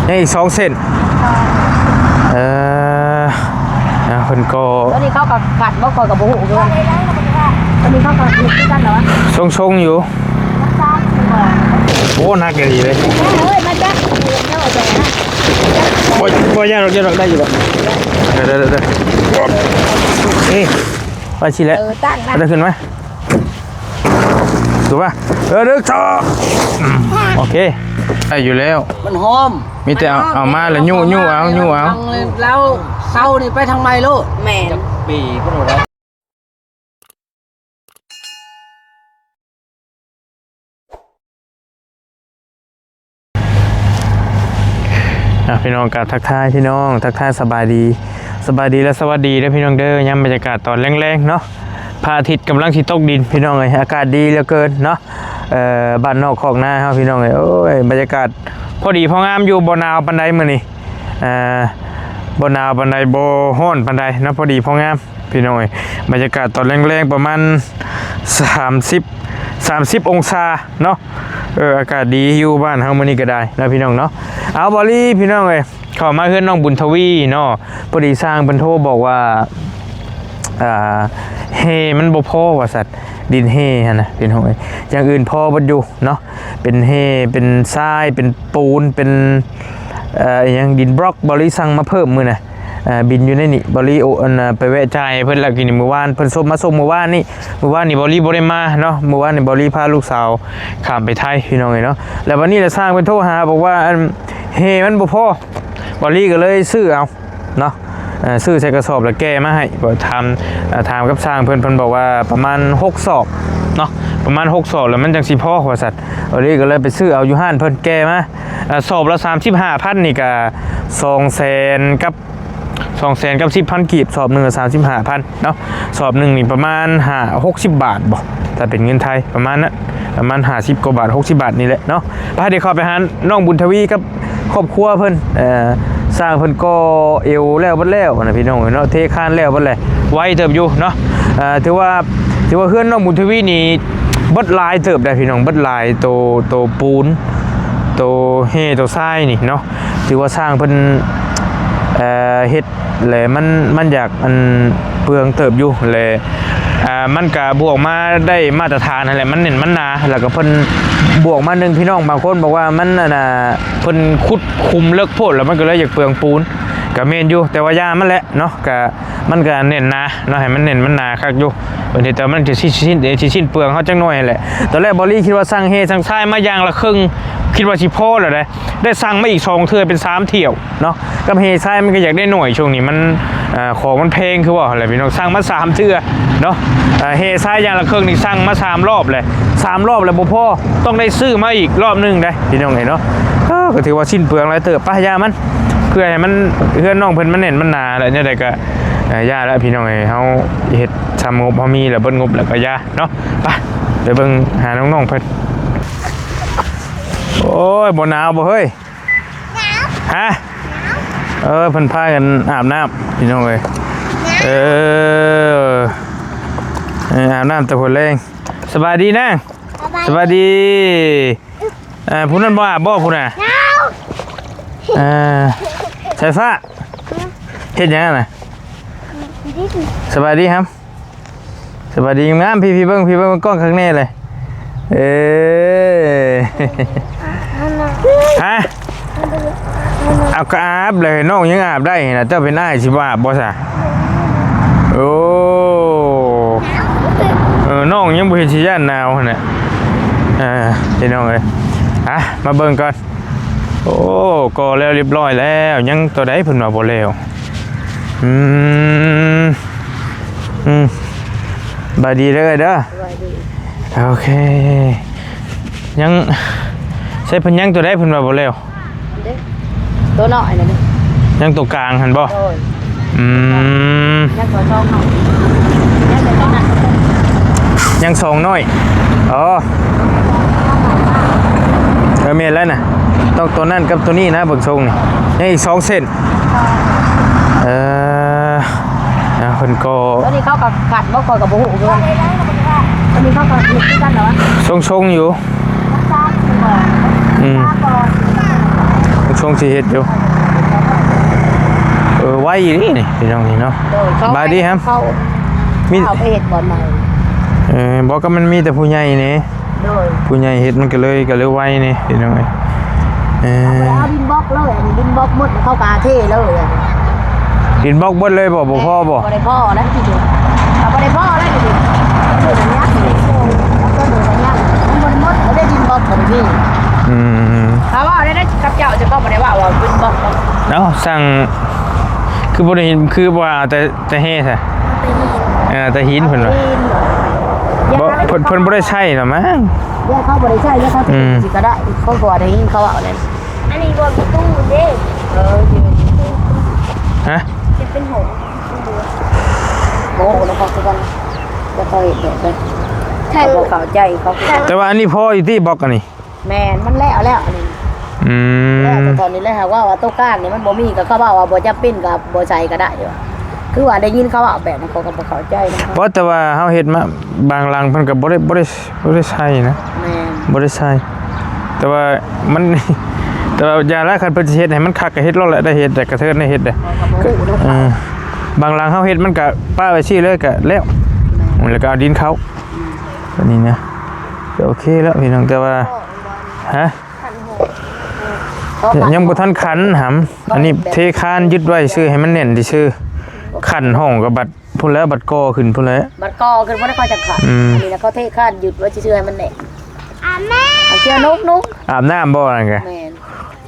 ຍັງອີກສອງເສັ້ນ. ເອີ ອ່າ ເພິ່ນກໍ ຕອນນີ້ເຂົາກໍຂັດບໍ່ ຂ້ອຍກໍບໍ່ຮູ້ຄືກັນ. ຕອນນີ້ເຂົາກໍເຮັດຄືກັນເນາະ ຊົງໆຢູ່. ໂອ້ ໜັກອີ່ຫຼີເລີຍ. ເອີຍ ມາຈັບ ບໍ່ ບໍ່ຢ້ານດອກ ຢ້ານດອກ ໄດ້ຢູ່ດອກ. ເດີໆໆ ເອີ ໄປຊິແຫຼະ. ເອີ ຕັ້ງນະ ເອົາຂຶ້ນມາ. ຖືວ່າ ເອີ ໜຶ່ງ ສອງ ອືມ ໂອເຄ ໄດ້ຢູ່ແລ້ວ. ມັນຫອມ ມີແຕ່ເອົາ ເອົາມາແລ້ວຍູ້ ຍູ້ເອົາ ຍູ້ເອົາ. ແລ້ວເຊົ້ານີ້ໄປທາງໃໝ່ໂລດ. ແມ່ນ ຈັກປີພຸ້ນແຫຼະ. ອ່ະ ພີ່ນ້ອງກໍທັກທາຍ ພີ່ນ້ອງ ທັກທາຍສະບາຍດີ ສະບາຍດີ ແລະ ສະຫວັດດີເດີພີ່ນ້ອງເດີ. ຍາມບັນຍາກາດຕອນແລງໆເນາະ ພະອາທິດກຳລັງຊິຕົກດິນ ພີ່ນ້ອງເອີຍ. ອາກາດດີເຫຼືອເກີນເນາະ ເອີ ບ້ານນອກຄອກນາເຮົາ ພີ່ນ້ອງເອີຍ. ໂອ້ຍ ບັນຍາກາດພໍດີພໍງາມຢູ່ ບໍ່ໜາວປານໃດມື້ນີ້ ອ່າ ບໍ່ໜາວປານໃດ ບໍ່ຮ້ອນປານໃດເນາະ ພໍດີພໍງາມ ພີ່ນ້ອງເອີຍ. ບັນຍາກາດຕອນແລງໆ ປະມານສາມສິບ ສາມສິບອົງສາເນາະ. ເອີ ອາກາດດີຢູ່ບ້ານເຮົາມື້ນີ້ກໍໄດ້ເນາະ ພີ່ນ້ອງເນາະ. ເອົາ ບາວລີ ພີ່ນ້ອງເອີຍ ເຂົ້າມາເຮືອນນ້ອງບຸນທະວີເນາະ ພໍດີຊ່າງເພິ່ນໂທບອກວ່າ ອ່າ ແຮ່ມັນບໍ່ພໍວ່າຊັ້ນ ດິນແຮ່ຫັ້ນນະ ພີ່ນ້ອງເອີຍ. ຢ່າງອື່ນພໍເບິດຢູ່ເນາະ ເປັນແຮ່ ເປັນຊາຍ ເປັນປູນ ເປັນ ເອີ ອີຫຍັງ ດິນບລັອກ ບາວລີສັ່ງມາເພີ່ມມື້ນະ. ເອີ ບິນຢູ່ໃນນີ້ ບາວລີ ໂອ ອັນ ໄປແວະຈ່າຍໃຫ້ເພິ່ນແລ້ວ ກີ້ນີ້ ມື້ວານເພິ່ນສົ່ງມາ ສົ່ງມື້ວານນີ້. ມື້ວານນີ້ບາວລີບໍ່ໄດ້ມາເນາະ ມື້ວານນີ້ບາວລີພາລູກສາວຂ້າມໄປໄທ ພີ່ນ້ອງເອີຍເນາະ. ແລ້ວບັດນີ້ລະຊ່າງເພິ່ນໂທຫາບອກວ່າ ອັນ ແຮ່ມັນບໍ່ພໍ ບາວລີກໍເລີຍຊື້ເອົາເນາະ ເອີ ຊື້ໃສ່ກະສອບແລ້ວແກ່ມາໃຫ້. ກໍຖາມ ເອີ ຖາມກັບຊ່າງເພິ່ນ ເພິ່ນບອກວ່າປະມານຫົກສອບເນາະ ປະມານຫົກສອບແລ້ວມັນຈັ່ງຊິພໍວ່າຊັ້ນ. ບາວລີກໍເລີຍໄປຊື້ເອົາຢູ່ຮ້ານເພິ່ນແກ່ມາ ເອີ ສອບລະສາມສິບຫ້າພັນ ນີ້ກະສອງແສນກັບ ສອງແສນກັບສິບພັນກີບ ສອບໜຶ່ງສາມສິບຫ້າພັນເນາະ. ສອບໜຶ່ງນີ້ປະມານຫ້າຫົກສິບບາດບໍ ຖ້າເປັນເງິນໄທປະມານນັ້ນ ປະມານຫ້າສິບກວ່າບາດ ຫົກສິບບາດນີ້ແຫຼະເນາະ. ໄປ ດຽວເຂົ້າໄປຫານ້ອງບຸນທະວີກັບຄອບຄົວເພິ່ນ ເອີ ຊ່າງເພິ່ນກໍ່ເອວແລ້ວເບິດແລ້ວນະ ພີ່ນ້ອງເອີຍເນາະ ເທຄານແລ້ວເບິດແລ້ວ ໄວເຕີບຢູ່ເນາະ. ເອີ ຖືວ່າ ຖືວ່າເຮືອນນ້ອງບຸນທະວີນີ້ເບິດຫຼາຍເຕີບໄດ໋ ພີ່ນ້ອງ ເບິດຫຼາຍ ໂຕ ໂຕປູນ ໂຕແຮ່ ໂຕຊາຍນີ້ເນາະ ຖືວ່າຊ່າງເພິ່ນ ເອີ ເຮັດ ແລະ ມັນ ມັນຢາກ ອັນ ເປືອງເຕີບຢູ່ ແລະ ອ່າ ມັນກະບວກມາໄດ້ມາດຕະຖານຫັ້ນແຫຼະ ມັນແໜ້ນມັນໜາ. ແລ້ວກໍເພິ່ນບວກມາໜຶ່ງ ພີ່ນ້ອງບາງຄົນບອກວ່າມັນ ອັນນ່າ ເພິ່ນຂຸດຂຸມເລິກໂພດ ແລ້ວມັນກໍເລີຍຢາກເປືອງປູນ ກໍແມ່ນຢູ່ ແຕ່ວ່າຢ່າມັນແຫຼະເນາະ ກະ ມັນກະແໜ້ນໜາເນາະ ໃຫ້ມັນແໜ້ນມັນໜາຄັກຢູ່. ເພິ່ນເຮັດ ແຕ່ມັນຈະຊິ ຊິ ຊິ ຊິສິ້ນເປືອງເຮົາຈັກໜ້ອຍຫັ້ນແຫຼະ. ຕອນແລກບາວລີຄິດວ່າສັ່ງແຮ່ສັ່ງຊາຍມາຢ່າງລະເຄິ່ງ ຄິດວ່າຊິພໍແລ້ວເດ້ ໄດ້ສັ່ງມາອີກສອງເທື່ອເປັນສາມຖ້ຽວເນາະ. ກັບແຮ່ຊາຍມັນກໍຢາກໄດ້ໜ້ອຍ ຊ່ວງນີ້ມັນ ເອີ ຂອງມັນແພງຄືວ່າຫັ້ນແຫຼະ ພີ່ນ້ອງ. ສັ່ງມາສາມເທື່ອເນາະ ເອີ ແຮ່ຊາຍຢ່າງລະເຄິ່ງນີ້ສັ່ງມາສາມລອບແລ້ວ ສາມລອບແລ້ວບໍ່ພໍ ຕ້ອງໄດ້ຊື້ມາອີກລອບໜຶ່ງໄດ໋ ພີ່ນ້ອງເອີຍເນາະ. ເອີ ກໍຖືວ່າສິ້ນເປືອງຫຼາຍເຕີບ ໄປ ຢ່າມັນ ເພື່ອໃຫ້ມັນ ເຮືອນນ້ອງເພິ່ນມັນແໜ້ນມັນໜາແຫຼະ ແນວໃດກໍ ເອີ ຢ່າລະ ພີ່ນ້ອງເອີຍ ເຮົາເຮັດຊ່ຳງົບເຮົາມີແລ້ວ ເບິດງົບແລ້ວກໍຢ່າເນາະ. ໄປ ໄປເບິ່ງຫານ້ອງໆເພິ່ນ. ໂອ້ຍ ບໍ່ໜາວບໍ່ເຮີ້ຍ? ຮະ? ເອີ ເພິ່ນພາກັນອາບນ້ຳ ພີ່ນ້ອງເອີຍ. ເອີ ເອີ ອາບນ້ຳແຕ່ຫົວແລງ. ສະບາຍດີນາງ. ສະບາຍດີ. ເອີ ຜູ້ນັ້ນບໍ່ອາບບໍ່ ຜູ້ນະ? ເອີ ສາຍຟ້າ ເຮັດຫຍັງຫັ້ນນະ? ສະບາຍດີຄັບ ສະບາຍດີງາມໆ. ພີ່ ພີ່ເບິ່ງ ພີ່ເບິ່ງກ້ອງຄັກແນ່ເລີຍ. ເອີ ຮະ? ເອົາ ກໍອາບເລີຍ ນ້ອງຍັງອາບໄດ້ນະ ເຈົ້າເປັນອ້າຍຊິບໍ່ອາບບໍ່ຊະ? ໂອ້ ເອີ ນ້ອງຍັງບໍ່ເຫັນຊິຢ້ານໜາວຫັ້ນນະ. ເອີ ພີ່ນ້ອງເອີຍ ອ່ະ ມາເບິ່ງກ່ອນ. ໂອ້ ກໍແລ້ວຮຽບຮ້ອຍແລ້ວ ຍັງຕົວໃດເພິ່ນວ່າບໍ່ແລ້ວ? ອືມ ອືມ ສະບາຍດີເດີເອື້ອຍເດີ. ສະບາຍດີ. ໂອເຄ ຍັງ ໃສ່ເພິ່ນຍັງຕົວໃດເພິ່ນວ່າບໍ່ແລ້ວ? ເດ້ ຕົວນ້ອຍນັ້ນເດ້ ຍັງຕົວກາງຫັ້ນບໍ່? ໂດຍ. ອືມ ຍັງຕົວສອງນ້ອຍ ຍັງຕົວສອງນ້ອຍ ຍັງສອງນ້ອຍ. ອໍ ເອີ ແມ່ນແລ້ວນະ ຕ້ອງຕົວນັ້ນກັບຕົວນີ້ນະ ເບິ່ງຊົງນີ້ ຍັງອີກສອງເສັ້ນ. ເອີ ອ່າ ເພິ່ນກໍ ຕອນນີ້ເຂົາກໍຂັດບໍ່ ຂ້ອຍກໍບໍ່ຮູ້ຄືກັນ. ຕອນນີ້ເຂົາກໍເຮັດຄືກັນເນາະ ຊົງໆຢູ່. ອືມ ມັນ ຊົງຊິເຮັດຢູ່. ເອີ ໄວອີ່ຫຼີນີ້ພີ່ນ້ອງນີ້ເນາະ. ໂດຍ ສະບາຍດີແຮມ. ເຂົາ ມີ ເຂົາໄປເຮັດບ່ອນໃໝ່. ເອີ ບໍ່ ກໍມັນມີແຕ່ຜູ້ໃຫຍ່ນີ້. ໂດຍ ຜູ້ໃຫຍ່ເຮັດມັນກໍເລີຍ ກໍເລີຍໄວນີ້ພີ່ນ້ອງເອີຍ. ເອີ ເອົາດິນບລັອກເລີຍ ອັນນີ້ດິນບລັອກໝົດ ເຂົາກະເທເລີຍ. ດິນບລັອກເບິດເລີຍບໍ່? ບໍ່ພໍບໍ່? ບໍ່ໄດ້ພໍແລ້ວທີນີ້ ເອົາບໍ່ໄດ້ພໍແລ້ວທີນີ້. ເອົາເດີອັນນີ້ ເອົາເດີອັນນີ້ ມັນບໍ່ໄດ້ໝົດ ເອົາໄດ້ດິນບລັອກບໍ່ໄດ້ມີ. ອືມ ຖ້າວ່າໄດ້ກັບເຈົ້າ ເຈົ້າກໍບໍ່ໄດ້ວ່າວ່າດິນບລັອກ. ເອົ້າ ສັ່ງ ຄືບໍ່ໄດ້ເຫັນ ຄືວ່າແຕ່ ແຕ່ແຮ່ຊະ? ເອີ ແຕ່ຫີນເພິ່ນວ່າ. ບໍ່ ເພິ່ນ ເພິ່ນບໍ່ໄດ້ໃຊ້ດອກມັງ. ເຂົາບໍ່ໄດ້ໃຊ້ ເຂົາ ອືມ ຊິກໍໄດ້ ເຂົາກໍໄດ້ຍິນເຂົາເວົ້ານັ້ນ. ອັນນີ້ບໍ່ມີຕູ້ເດ້. ເອີ ຊິເປັນຫູ. ຮະ? ຊິເປັນຫູ. ໂອ້ ແລ້ວເຂົາຄືກັນ ບໍ່ຄ່ອຍເຮັດແບບນັ້ນ ເຂົາບໍ່ເຂົ້າໃຈເຂົາ. ແຕ່ວ່າອັນນີ້ພໍຢູ່ຕິ ບລັອກອັນນີ້? ແມ່ນ ມັນແລ້ວແລ້ວອັນນີ້. ອືມ ແລ້ວແຕ່ຕອນນີ້ແຫຼະ ຫາກວ່າ ວ່າໂຕກາງນີ້ມັນບໍ່ມີ ກໍເຂົາເວົ້າວ່າບໍ່ຈຳເປັນກໍບໍ່ໃສ່ກໍໄດ້ວ່າ. ຄືວ່າໄດ້ຍິນເຂົາເວົ້າແບບນັ້ນ ເຂົາກໍບໍ່ເຂົ້າໃຈນຳເຂົາ. ບໍ່ ແຕ່ວ່າເຮົາເຮັດມາບາງຫຼັງເພິ່ນກໍບໍ່ໄດ້ ບໍ່ໄດ້ ບໍ່ໄດ້ໃສ່ນະ. ແມ່ນ ບໍ່ໄດ້ໃສ່ ແຕ່ວ່າມັນ ແຕ່ວ່າຢ່າລະ ຄັນເພິ່ນຊິເຮັດໃຫ້ມັນຄັກກໍເຮັດໂລດແຫຼະ ໄດ້ເຮັດ ໄດ້ກະເທີນໄດ້ເຮັດເດ້. ເອີ ບາງຫຼັງເຮົາເຮັດມັນກະປະໄວ້ຊີ້ເລີຍກະແລ້ວ. ແມ່ນ ແລ້ວກໍເອົາດິນເຂົ້າ. ແມ່ນ ແບບນີ້ນະ ກໍໂອເຄແລ້ວພີ່ນ້ອງ ແຕ່ວ່າ ຮະ? ຍັງບໍ່ທັນຂັນຫຳ. ອັນນີ້ເທຄານຍຶດໄວ້ຊື່ໃຫ້ມັນແໜ້ນຊື່ໆ. ຂັນຫ້ອງກໍບັດພຸ້ນແຫຼະ ບັດກໍ່ຂຶ້ນພຸ້ນແຫຼະ ບັດກໍ່ຂຶ້ນພຸ້ນແລ້ວເຂົາຈະຂັນ. ອືມ ອັນນີ້ນະ ເຂົາເທຄານຍຶດໄວ້ຊື່ໆ ໃຫ້ມັນແໜ້ນ. ອາບນ້ຳ ເອົາເສື້ອນຸ່ງໆ. ອາບນ້ຳບໍ່ນັ້ນກະ? ແມ່ນ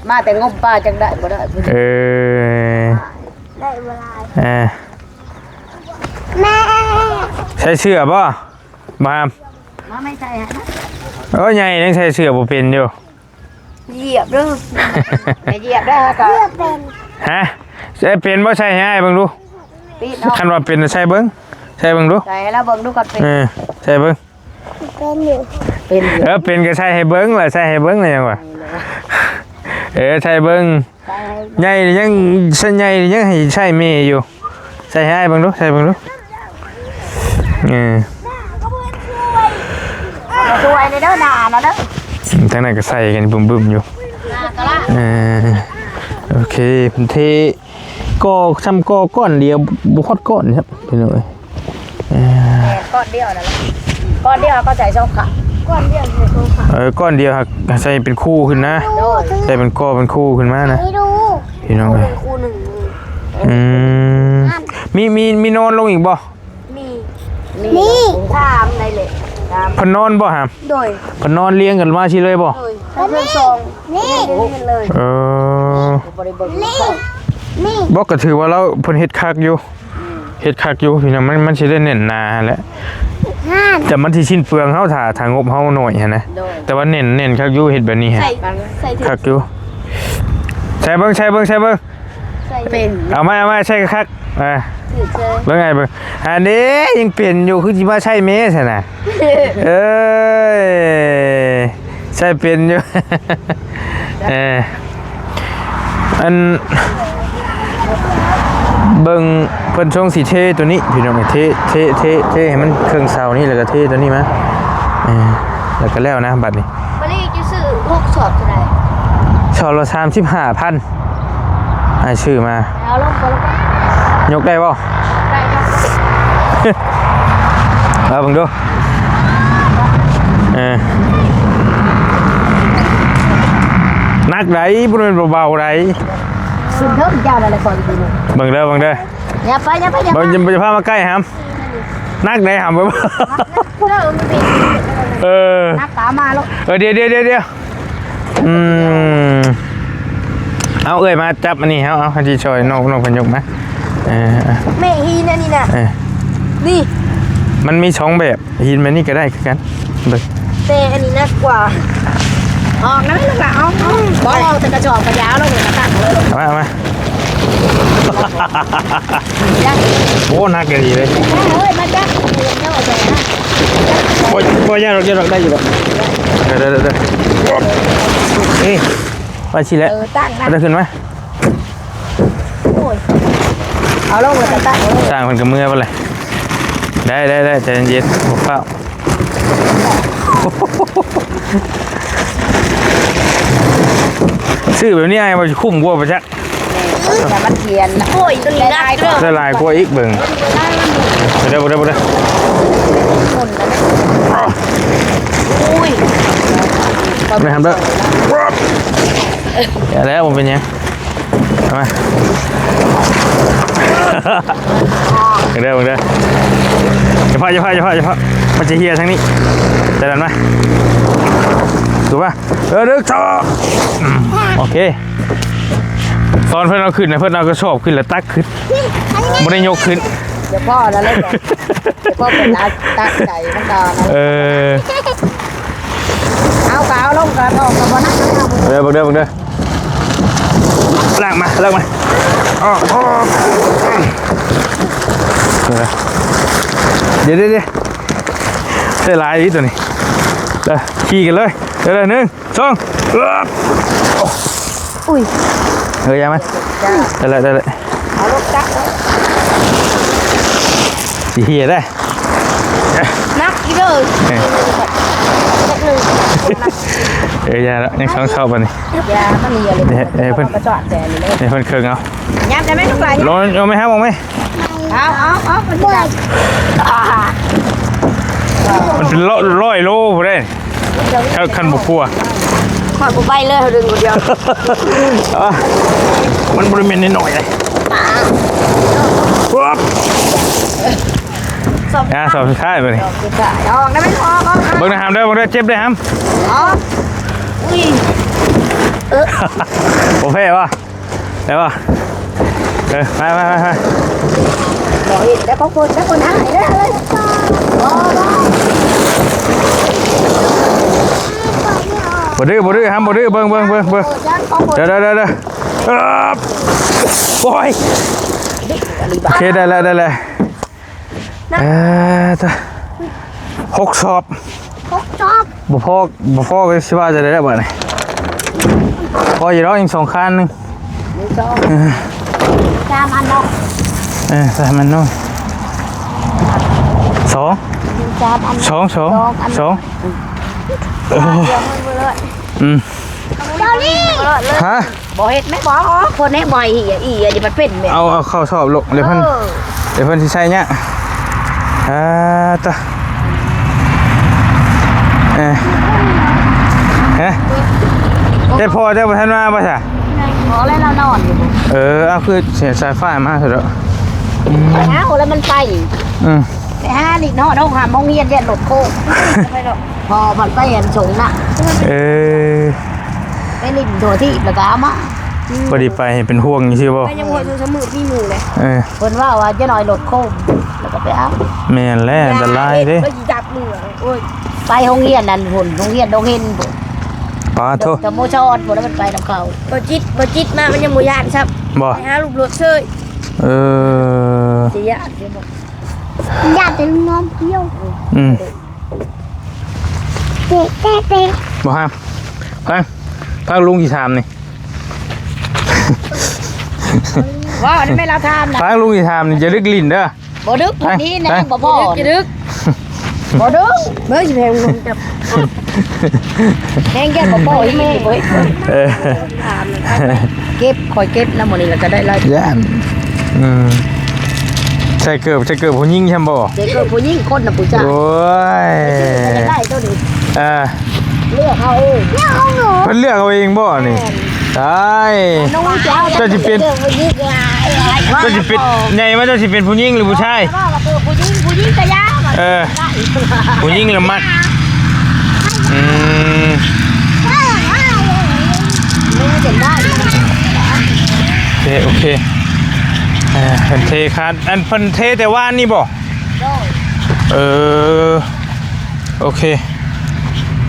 ມາແຕ່ງົມປາ ຈັ່ງໄດ້ບໍ່ໄດ້. ເອີ ໄດ້ບໍ່ຫຼາຍ. ເອີ ແມ່ ໃສ່ເສື້ອບໍ່? ບໍ່ຫາມ ມາ ແມ່ໃສ່ໃຫ້ນະ. ໂອ້ຍ ໃຫຍ່ຍັງໃສ່ເສື້ອບໍ່ເປັນຢູ່. ຢຽບເດີ ຢ່າຢຽບເດີ. ເສື້ອເປັນ ຮະ? ໃສ່ເປັນບໍ່? ໃສ່ໃຫ້ອ້າຍເບິ່ງດູ. ປິດເນາະ ຄັນວ່າເປັນໃສ່ເບິ່ງ ໃສ່ເບິ່ງດູ. ໃສ່ໃຫ້ລາວເບິ່ງດູກ່ອນ. ເປັນ ເອີ ໃສ່ເບິ່ງ. ເປັນຢູ່ ເປັນຢູ່. ເອີ ເປັນກໍໃສ່ໃຫ້ເບິ່ງລະ ໃສ່ໃຫ້ເບິ່ງລະຫຍັງວະ. ເອີ ໃສ່ເບິ່ງ. ໃສ່ໃຫຍ່ຍັງ ໃສ່ໃຫຍ່ຍັງໃຫ້ໃສ່ແມ່ຢູ່. ໃສ່ໃຫ້ອ້າຍເບິ່ງດູ ໃສ່ເບິ່ງດູ. ເອີ ຊ່ວຍແດ່ເດີ ໜ້ານະເດີ. ທາງນັ້ນກໍໃສ່ກັນບຶ້ມໆຢູ່. ເອີ ໂອເຄ ເພິ່ນເທ ກໍຊ່ຳກໍກ້ອນດຽວ ບໍ່ຮອດກ້ອນຄັບ ພີ່ນ້ອງເອີຍ. ເອີ ແມ່ນ ກ້ອນດຽວນັ້ນແຫຼະ ກ້ອນດຽວເຮົາກໍໃສ່ສອງຂ້າງ ກ້ອນດຽວໃສ່ສອງຂ້າງ. ເອີ ກ້ອນດຽວໃສ່ເປັນຄູ່ຂຶ້ນນະ. ໂດຍ ໃສ່ເປັນກໍເປັນຄູ່ຂຶ້ນມານະ ພີ່ນ້ອງເອີຍ. ຄູ່ໜຶ່ງ ອືມ ມີ ມີ ມີນອນລົງອີກບໍ່? ມີ ມີ ມີ ສາມໄດ້ເລີຍ ສາມ. ເພິ່ນນອນບໍ່ຫາມ? ໂດຍ ເພິ່ນນອນລຽງກັນມາຊີ້ເລີຍບໍ່? ໂດຍ ເພິ່ນສອງ ນີ້ ເລີຍ. ເອີ ບໍ່ໄດ້ເບິ່ງ ນີ້ ນີ້ ບໍ່ ກໍຖືວ່າລາວ ເພິ່ນເຮັດຄັກຢູ່ ເຮັດຄັກຢູ່ພີ່ນ້ອງ. ມັນ ມັນຊິໄດ້ແໜ້ນໜາຫັ້ນແຫຼະ ແຕ່ມັນຊິສິ້ນເປືອງເຮົາ ຖ້າ ຖ້າງົບເຮົາໜ້ອຍຫັ້ນນະ. ໂດຍ ແຕ່ວ່າແໜ້ນ ແໜ້ນຄັກຢູ່ ເຮັດແບບນີ້ ໃສ່ ໃສ່ ຄັກຢູ່. ໃສ່ເບິ່ງ ໃສ່ເບິ່ງ ໃສ່ເບິ່ງ. ໃສ່ເປັນ ເອົາມາ ເອົາມາໃສ່ຄັກໆ. ອ່າ ຖືກເຊີຍ ເບິ່ງໃຫ້ເບິ່ງ. ອັນນີ້ຍັງເປັນຢູ່ ຄືຊິມາໃສ່ແມ່ຊັ້ນນະ. ເອີຍ ໃສ່ເປັນຢູ່. ເອີ ອັນ ເບິ່ງເພິ່ນຊົງຊິເທໂຕນີ້ພີ່ນ້ອງ ເທ ເທ ເທ ເທໃຫ້ມັນເຄິ່ງເສົານີ້ ແລ້ວກໍເທໂຕນີ້ມາ. ເອີ ແລ້ວກໍແລ້ວນະບັດນີ້. ມະລີຈະຊື້ຫົກສອບເທົ່າໃດ? ສອບລະສາມສິບຫ້າພັນ ອ້າຍຊື້ມາ. ເອົາລົງກ່ອນ ຍົກໄດ້ບໍ່? ໄດ້ ເອົາເບິ່ງດູ. ເອີ ໜັກໃດ໋ ບໍ່ແມ່ນເບົາໆໃດ໋. ຂຶ້ນເທິງເຈົ້ານັ້ນແຫຼະ ຂ້ອຍຊິເບິ່ງເດີ ເບິ່ງເດີ. ຢ່າໄປ ຢ່າໄປ ຢ່າ ບໍ່ ໄປ ຢ່າ ຢ່າພາມາໃກ້ຫຳ. ໜັກໃດຫຳ. ເອີ ມັນເປັນ ເອີ ໜັກຕາມມາໂລດ. ເອີ ດຽວ ດຽວ ດຽວ ດຽວ. ອືມ ເອົາເອື້ອຍມາຈັບອັນນີ້ ເອົາ ເອົາ ໃຫ້ທີ່ຊ່ອຍນ້ອງ ນ້ອງເພິ່ນຍົກມາ. ເອີ ແມ່ຫີນອັນນີ້ນະ ເອີ ນີ້ ມັນມີສອງແບບ ຫີນແບບນີ້ກໍໄດ້ຄືກັນ ເບິ່ງ. ແຕ່ອັນນີ້ໜັກກວ່າ. ອອກນະລູກຫຼານ ອອກ ອອກ. ບໍ່ອອກ ແຕ່ກະສອບກະຢາວລົງ ແລ້ວກໍຕັ້ງເລີຍ. ເອົາມາ ເອົາມາ. ໂອ້ ໜັກອີ່ຫຼີເລີຍ. ເອີຍ ມາຈັບ ບໍ່ ບໍ່ ຢ່າດອກ ຢ່າດອກ ໄດ້ຢູ່ດອກ. ເດີ ເດີ ເດີ ເອີ ໄປຊິແຫຼະ. ເອີ ຕັ້ງນະ ເອົາຂຶ້ນມາ. ໂອ້ຍ ເອົາລົງແລ້ວກໍຕັ້ງເລີຍ. ຊ່າງເພິ່ນກໍເມືອໄປແຫຼະ. ໄດ້ ໄດ້ ໄດ້ ໃຈເຢັນໆ ບໍ່ຟ້າວ. ຊື້ແບບນີ້ອ້າຍວ່າຊິຄຸ້ມກວ່າບໍ່ຈັກ. ແມ່ນ ແຕ່ມັນຂຽນ ໂອ້ຍ ໂຕນີ້ໜັກເດີ ໄດ້ຫຼາຍກວ່າອີກ ເບິ່ງ ເດີ ເດີ ເດີ ເດີ ໂອ້ຍ ແມ່ນເດີ ແລ້ວບໍ່ເປັນຫຍັງ ເອົາມາ ເດີ ເດີ ຢ່າພາ ຢ່າພາ ຢ່າພາ ຢ່າພາ ມັນຈະເຫ່ຍທາງນີ້ ຈະດັນມາ ຖືວ່າ ເອີ ໜຶ່ງ ສອງ ອືມ ໂອເຄ ຕອນເພິ່ນເອົາຂຶ້ນນະ ເພິ່ນເອົາກະສອບຂຶ້ນແລ້ວຕັກຂຶ້ນ ບໍ່ໄດ້ຍົກຂຶ້ນ ດຽວພໍ່ລະເລີຍ ດຽວພໍ່ເພິ່ນເອົາຕັກໃສ່ມັນກ່ອນ ເອີ ເອົາກະເອົາລົງກະອອກກະບໍ່ໜັກ ເດີ ເບິ່ງເດີ ເບິ່ງເດີ ລາກມາ ລາກມາ ອອກ ອອກ ເດີ ເດີ ເດີ ໃຊ້ຫຼາຍອີ່ໂຕນີ້ ເດີ ຂີ່ກັນເລີຍ ເດີ ເດີ ໜຶ່ງ ສອງ ເອີບ ອຸ້ຍ ເອີ ຢ່າມັນ ໄດ້ແລ້ວ ໄດ້ແລ້ວ ເອົາລົງຈັກເລີຍ ຊິເຫ່ຍໄດ໋ ໜັກອີກເດີ ເອີ ເອີ ຢ່າລະ ຍັງສອງເຂົ້າບັດນີ້ ຢ່າມັນເຫ່ຍເລີຍ ເອີ ເພິ່ນ ກະຈອດແຕ່ນີ້ເລີຍ ໃຫ້ເພິ່ນເຄິ່ງເອົາ ຍາມໄດ້ໄໝລູກຫຼານ ລົງ ເອົາໄໝ ເອົາ ເອົາ ເອົາ ມັນເປັນຮ້ອຍໂລພຸ້ນເດ້ ຖ້າຄັນບໍ່ກົວ ຂ້ອຍບໍ່ໄປເລີຍ ເຮົາດຶງຄົນດຽວ ມັນບໍ່ໄດ້ແມ່ນນ້ອຍໆເດ້ ອ່າ ສອບສຸດທ້າຍບັດນີ້ ສອບສຸດທ້າຍ ອອກໄດ້ໄໝ ອອກ ອອກ ເບິ່ງນະຫາມເດີ ເບິ່ງເດີ ເຈັບເດີຫາມ ອອກ ອຸ້ຍ ເອີ ບໍ່ແພ້ບໍ່? ໄດ້ບໍ່? ເອີ ໄປ ໄປ ໄປ ໄປ ບໍ່ເຮັດແລ້ວຂອງເພິ່ນ ແລ້ວຄົນຫາຍເດ້ ບໍ່ ບໍ່ ບໍ່ດື້ ບໍ່ດື້ ຫ້າມບໍ່ດື້ ເບິ່ງ ເບິ່ງ ເບິ່ງ ເບິ່ງ ເດີ ເດີ ເດີ ເດີ ເອີບ ໂອ້ຍ ໂອເຄ ໄດ້ແລ້ວ ໄດ້ແລ້ວ ເອີ ຕະ ຫົກສອບ ຫົກສອບ ບໍ່ພໍ ບໍ່ພໍກໍຊິວ່າຈັ່ງໃດແລ້ວບາດນີ້ ພໍຢູ່ດອກ ຍັງສອງຄານໜຶ່ງ ມີສອງ ເອີ ສາມອັນເນາະ ເອີ ສາມອັນເນາະ ສອງ ມີສາມອັນ ສອງ ສອງ ສອງອັນ ສອງ ເອີ ດຽວມັນບໍ່ເລີດ ອືມ ເອົານີ້ ບໍ່ເລີດເລີຍ ຮະ? ບໍ່ເຮັດແມ່ນບໍ່? ຄົນແຮງບໍ່ໃຫ້ເອີຍ ອີເອີຍ ດຽວມັນເປັນແມ່ນ ເອົາ ເອົາເຂົ້າສອບລູກ ດຽວເພິ່ນ ເອີ ດຽວເພິ່ນຊິໃສ່ຍາກ ອ່າ ຕະ ເອີ ຮະ ແຕ່ພໍ່ເຈົ້າບໍ່ທັນມາບໍ່ຊະ? ພໍແລ້ວ ລາວນອນຢູ່ ເອີ ເອົາ ຄືສາຍໄຟມາຊະເດາະ ອືມ ເອົາ ແລ້ວມັນໄປ ອືມ ໄປຫາຫຼິ້ນຮອດໂຮງຮຳໂຮງຮຽນ ຢ້ານລົດໂຄ້ງ ໄປເນາະ ພໍ່ມັນໄປອັນສົງນະ ເອີ ໄປຫຼິ້ນທົ່ວທີບແລ້ວກໍເອົາມາ ພໍດີໄປເຫັນເປັນຫ່ວງຊື່ບໍ່? ໄປຍັງບໍ່ຮອດສອງສາມມື້ມີໝູ່ເລີຍ ເອີ ເພິ່ນເວົ້າວ່າຈະໜ້ອຍລົດໂຄ້ງ ແລ້ວກໍໄປເອົາ ແມ່ນແຫຼະ ອັນຕະລາຍເດ້ ໄປຈັບມື ໂອ້ຍ ໄປໂຮງຮຽນນັ້ນພຸ້ນ ໂຮງຮຽນດົງເຫັນພຸ້ນ ປາໂທ ສະໂມສອນພຸ້ນ ແລ້ວມັນໄປນຳເຂົາ ບໍ່ຈິດ ບໍ່ຈິດມາ ມັນຍັງບໍ່ຢ້ານຊ້ຳ ບໍ່ ໄປຫາລູກລົດເຊີຍ ເອີ ຊິຢ້ານຢູ່ບໍ່? ຢ້ານແຕ່ລຸງນ້ອງພຽວ ອືມ ເຕະ ເຕະ ເຕະ ບໍ່ຫ້າມ ຟັງ ຟັງລຸງຊິຖາມນີ້ ເວົ້ານຳແມ່ລາວຖາມນະ ຟັງລຸງຊິຖາມນີ້ ຢ່າດຶກຫຼິ້ນເດີ ບໍ່ດຶກ ໄປ ນີ້ນະ ໄປ ບໍ່ພໍ ຢ່າດຶກ ບໍ່ດຶກ ເບິ່ງຊິແພງລົງຈັບ ແຮງແກ່ບໍ່ພໍອີກ ເອີ ເກັບ ຂ້ອຍເກັບນຳມື້ນີ້ແລ້ວກໍໄດ້ຫຼາຍ ຢ້ານ ອືມ ໃສ່ເກີບ ໃສ່ເກີບຜູ້ຍິງຊ້ຳບໍ່? ໃສ່ເກີບຜູ້ຍິງ ຄົນນະຜູ້ຊາຍ ໂອ້ຍ ໄດ້ໂຕນີ້ ເອີ ເລືອກເອົາເອງ ເລືອກເອົາເນາະ ເພິ່ນເລືອກເອົາເອງບໍ່ນີ້? ແມ່ນ ຕາຍ ເຈົ້າຊິເປັນ ເຈົ້າຊິເປັນ ໃຫຍ່ມາເຈົ້າຊິເປັນຜູ້ຍິງຫຼືຜູ້ຊາຍ? ຜູ້ຍິງ ຜູ້ຍິງກະຢ່າ ເອີ ຜູ້ຍິງລະມັກ ອືມ ໂອເຄ ໂອເຄ ເອີ ເພິ່ນເທຄານ ອັນເພິ່ນເທແຕ່ວານນີ້ບໍ່? ໂດຍ ເອີ ໂອເຄ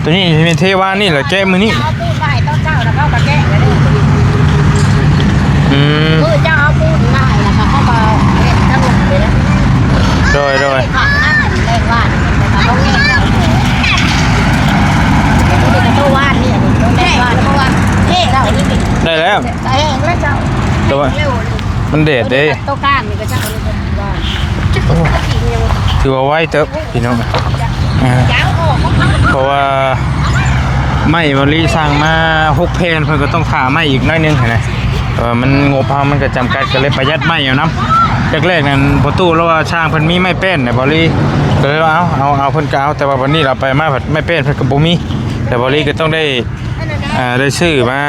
ໂຕນີ້ແມ່ນເທວານນີ້ແຫຼະ ແກະມື້ນີ້ ເອົາປູນມາໃຫ້ຕອນເຊົ້າ ແລ້ວເຂົາກໍແກະແລ້ວເດ້ ອືມ ມື້ເຈົ້າເອົາປູນມາໃຫ້ ແລ້ວກໍເຂົາກໍເຮັດທາງໜຸ່ມເດ້ ໂດຍ ໂດຍ ແລກວານ ແລ້ວກໍເອົາແກະ ໂຕວານນີ້ ແລກວານ ເພາະວ່າເພເຈົ້ານີ້ ໄດ້ແລ້ວ ກໍແຫ້ງແລ້ວເຈົ້າ ແຕ່ວ່າ ແຫ້ງເລັວ ມັນແດດເດ້ ໂຕກາງນີ້ກໍເຈົ້າ ໂອ້ ຖືວ່າໄວເຕີບພີ່ນ້ອງ ເອີ ເພາະວ່າ ໄມ້ບໍລິສັ່ງມາຫົກແຜ່ນ ເພິ່ນກໍຕ້ອງຖ້າໄມ້ອີກໜ້ອຍໜຶ່ງຫັ້ນນະ ເພາະວ່າມັນ ງົບເຮົາມັນກໍຈຳກັດ ກໍເລີຍປະຢັດໄມ້ເອົານຳ. ແລກໆນັ້ນພໍ່ຕູ້ລາວວ່າຊ່າງເພິ່ນມີໄມ້ແປ້ນນະ ບໍລິ ກໍເລີຍວ່າເອົາ ເອົາ ເອົາ ເພິ່ນກໍເອົາ ແຕ່ວ່າບັດນີ້ລາວໄປມາພັດໄມ້ແປ້ນເພິ່ນກໍບໍ່ມີ ແຕ່ບໍລິກໍຕ້ອງໄດ້ ອ່າ ໄດ້ຊື້ມາ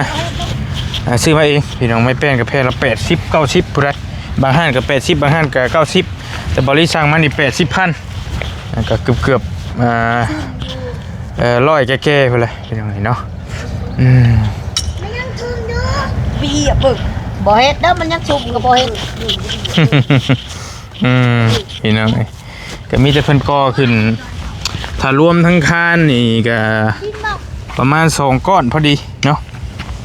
ອ່າ ຊື້ມາເອງພີ່ນ້ອງ. ໄມ້ແປ້ນກໍແຜ່ນລະແປດສິບ ເກົ້າສິບ ຜູ້ໃດ ບາງຮ້ານກໍແປດສິບ ບາງຮ້ານກໍເກົ້າສິບ ແຕ່ບໍລິສັ່ງມານີ້ແປດສິບພັນ ກໍເກືອບໆ ອ່າ ເອີ ຮ້ອຍແກ່ໆ ພຸ້ນແຫຼະພີ່ນ້ອງເອີຍເນາະ. ອືມ ມັນຍັງຊຸ່ມຢູ່ ບໍ່ເຮັດເດີ ມັນຍັງຊຸ່ມກໍບໍ່ເຮັດ. ອືມ ພີ່ນ້ອງເອີຍ ກໍມີແຕ່ເພິ່ນກໍ່ຂຶ້ນ ຖ້າລວມທັງຄານນີ້ກໍປະມານສອງກ້ອນພໍດີເນາະ.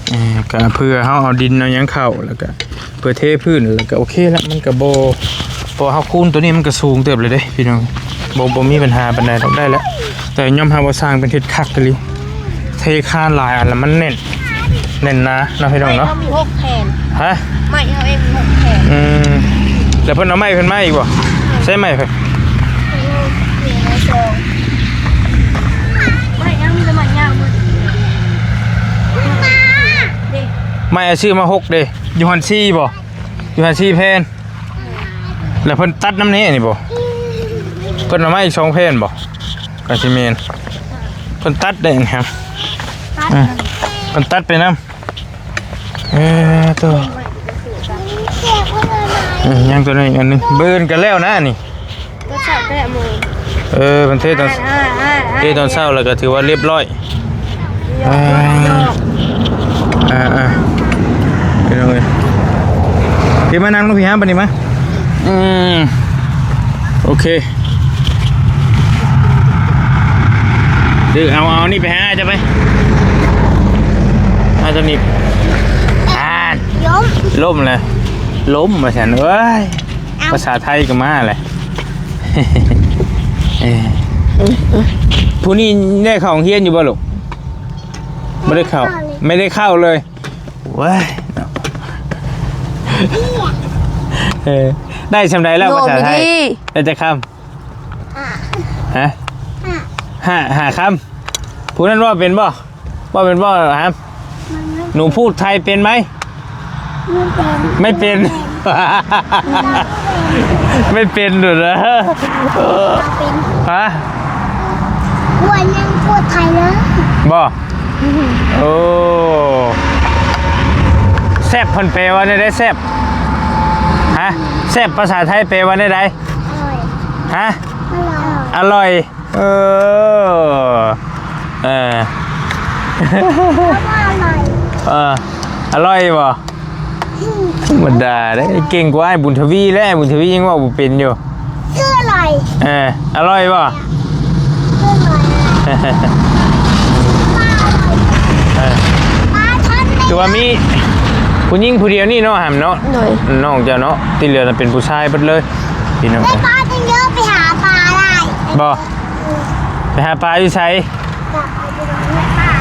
ເອີ ກະເພື່ອເຮົາເອົາດິນເອົາຫຍັງເຂົ້າ ແລ້ວກະເພື່ອເທພື້ນ ແລ້ວກະໂອເຄລະ ມັນກະບໍ່ ເພາະວ່າເຮົາຄູນໂຕນີ້ມັນກະສູງເຕີບເລີຍເດ້ພີ່ນ້ອງ ບໍ່ ບໍ່ມີບັນຫາປານໃດດອກ ໄດ້ແລ້ວ. ແຕ່ຍອມຮັບວ່າຊ່າງເພິ່ນເຮັດຄັກອີ່ຫຼີ ເທຄານຫຼາຍອັນລະມັນແໜ້ນ ແໜ້ນໜາເນາະພີ່ນ້ອງເນາະ. ໄມ້ເຮົາມີຫົກແຜ່ນ ຮະ ໄມ້ເຮົາເອງມີຫົກແຜ່ນ. ອືມ ແລ້ວເພິ່ນເອົາໄມ້ເພິ່ນມາອີກບໍ່? ໃຊ້ໄມ້ເພິ່ນ ໄມ້ເຮົາມີແຕ່ໄມ້ຍາວໝົດ ເດ້ ໄມ້ເອົາຊື້ມາຫົກເດ້ ຢູ່ຫັ້ນສີ່ບໍ່? ຢູ່ຫັ້ນສີ່ແຜ່ນ ແລ້ວເພິ່ນຕັດນຳແນ່ນີ້ບໍ່? ເພິ່ນເອົາມາອີກສອງແຜ່ນບໍ່? ກໍຊິແມ່ນ ເພິ່ນຕັດໄດ້ຫັ້ນ ອືມ ເພິ່ນຕັດໄປນຳ. ເອີ ໂຕ ອືມ ຍັງໂຕນັ້ນອີກອັນໜຶ່ງ ບຶດກໍແລ້ວນະນີ້. ຕອນເຊົ້າກໍແລ້ວມື້ ເອີ ເພິ່ນເທຕອນ ອ່າໆໆໆ ເທຕອນເຊົ້າແລ້ວກໍຖືວ່າລຽບຮ້ອຍ. ອ່າ ອ່າໆ ພີ່ນ້ອງເອີຍ ພີ່ມານັ່ງລົງພີ້ຫາບັດນີ້ມາ. ອືມ ໂອເຄ ເດີ ເອົາ ເອົານີ້ໄປຫາເຈົ້າໄປ ເອົາຕົວນີ້ ອ່າ ລົ້ມ ລົ້ມແລ້ວ ລົ້ມວ່າຊັ້ນ. ເອີຍ ເອົ້າ ພາສາໄທກໍມາແຫຼະ. ເອີ ຜູ້ນີ້ໄດ້ເຂົ້າໂຮງຮຽນຢູ່ບໍ່ລູກ? ບໍ່ໄດ້ເຂົ້າ ບໍ່ໄດ້ເຂົ້າເລີຍ ໄມ່ໄດ້ເຂົ້າເລີຍ ເວີຍ ເອີ ໄດ້ສ່ຳໃດແລ້ວພາສາໄທ? ໂຍມດີ ໄດ້ຈັກຄຳ? ຫ້າ ຮະ? ຫ້າ ຫ້າ ຫ້າຄຳ. ຜູ້ນັ້ນເວົ້າເປັນບໍ່? ເວົ້າເປັນບໍ່? ຫາ ໜູພູດໄທເປັນໄໝ? ໄມ່ເປັນ ໄມ່ເປັນ ໄມ່ເປັນໂດດນະ. ເປັນ ຮະ? ອ້ວນຍັງພູດໄທເລີຍ ບໍ່? ໂອ້ ແຊບເພິ່ນແປວ່າແນວໃດ? ແຊບ ຮະ? ແຊບພາສາໄທແປວ່າແນວໃດ? ອະຮ່ອຍ ຮະ? ອະຮ່ອຍ ອະຮ່ອຍ. ເອີ ເອີ ເອີ ອະຮ່ອຍບໍ່? ທຳມະດາເດ້ ເກັ່ງກວ່າອ້າຍບຸນທະວີແລ້ວ ອ້າຍບຸນທະວີຍັງເວົ້າບໍ່ເປັນຢູ່. ຄືອະຮ່ອຍ ເອີ ອະຮ່ອຍບໍ່? ຄືອະຮ່ອຍ ເອີ ຄືວ່າມີຜູ້ຍິງຜູ້ດຽວນີ້ເນາະ ຫຳເນາະ ໂດຍ ນ້ອງເຈົ້າເນາະ ທີ່ເຫຼືອນະເປັນຜູ້ຊາຍເບິດເລີຍ ພີ່ນ້ອງ. ໄປປາຈັ່ງເດີ ໄປຫາປາໄດ້ບໍ່? ໄປຫາປາຢູ່ໃສ?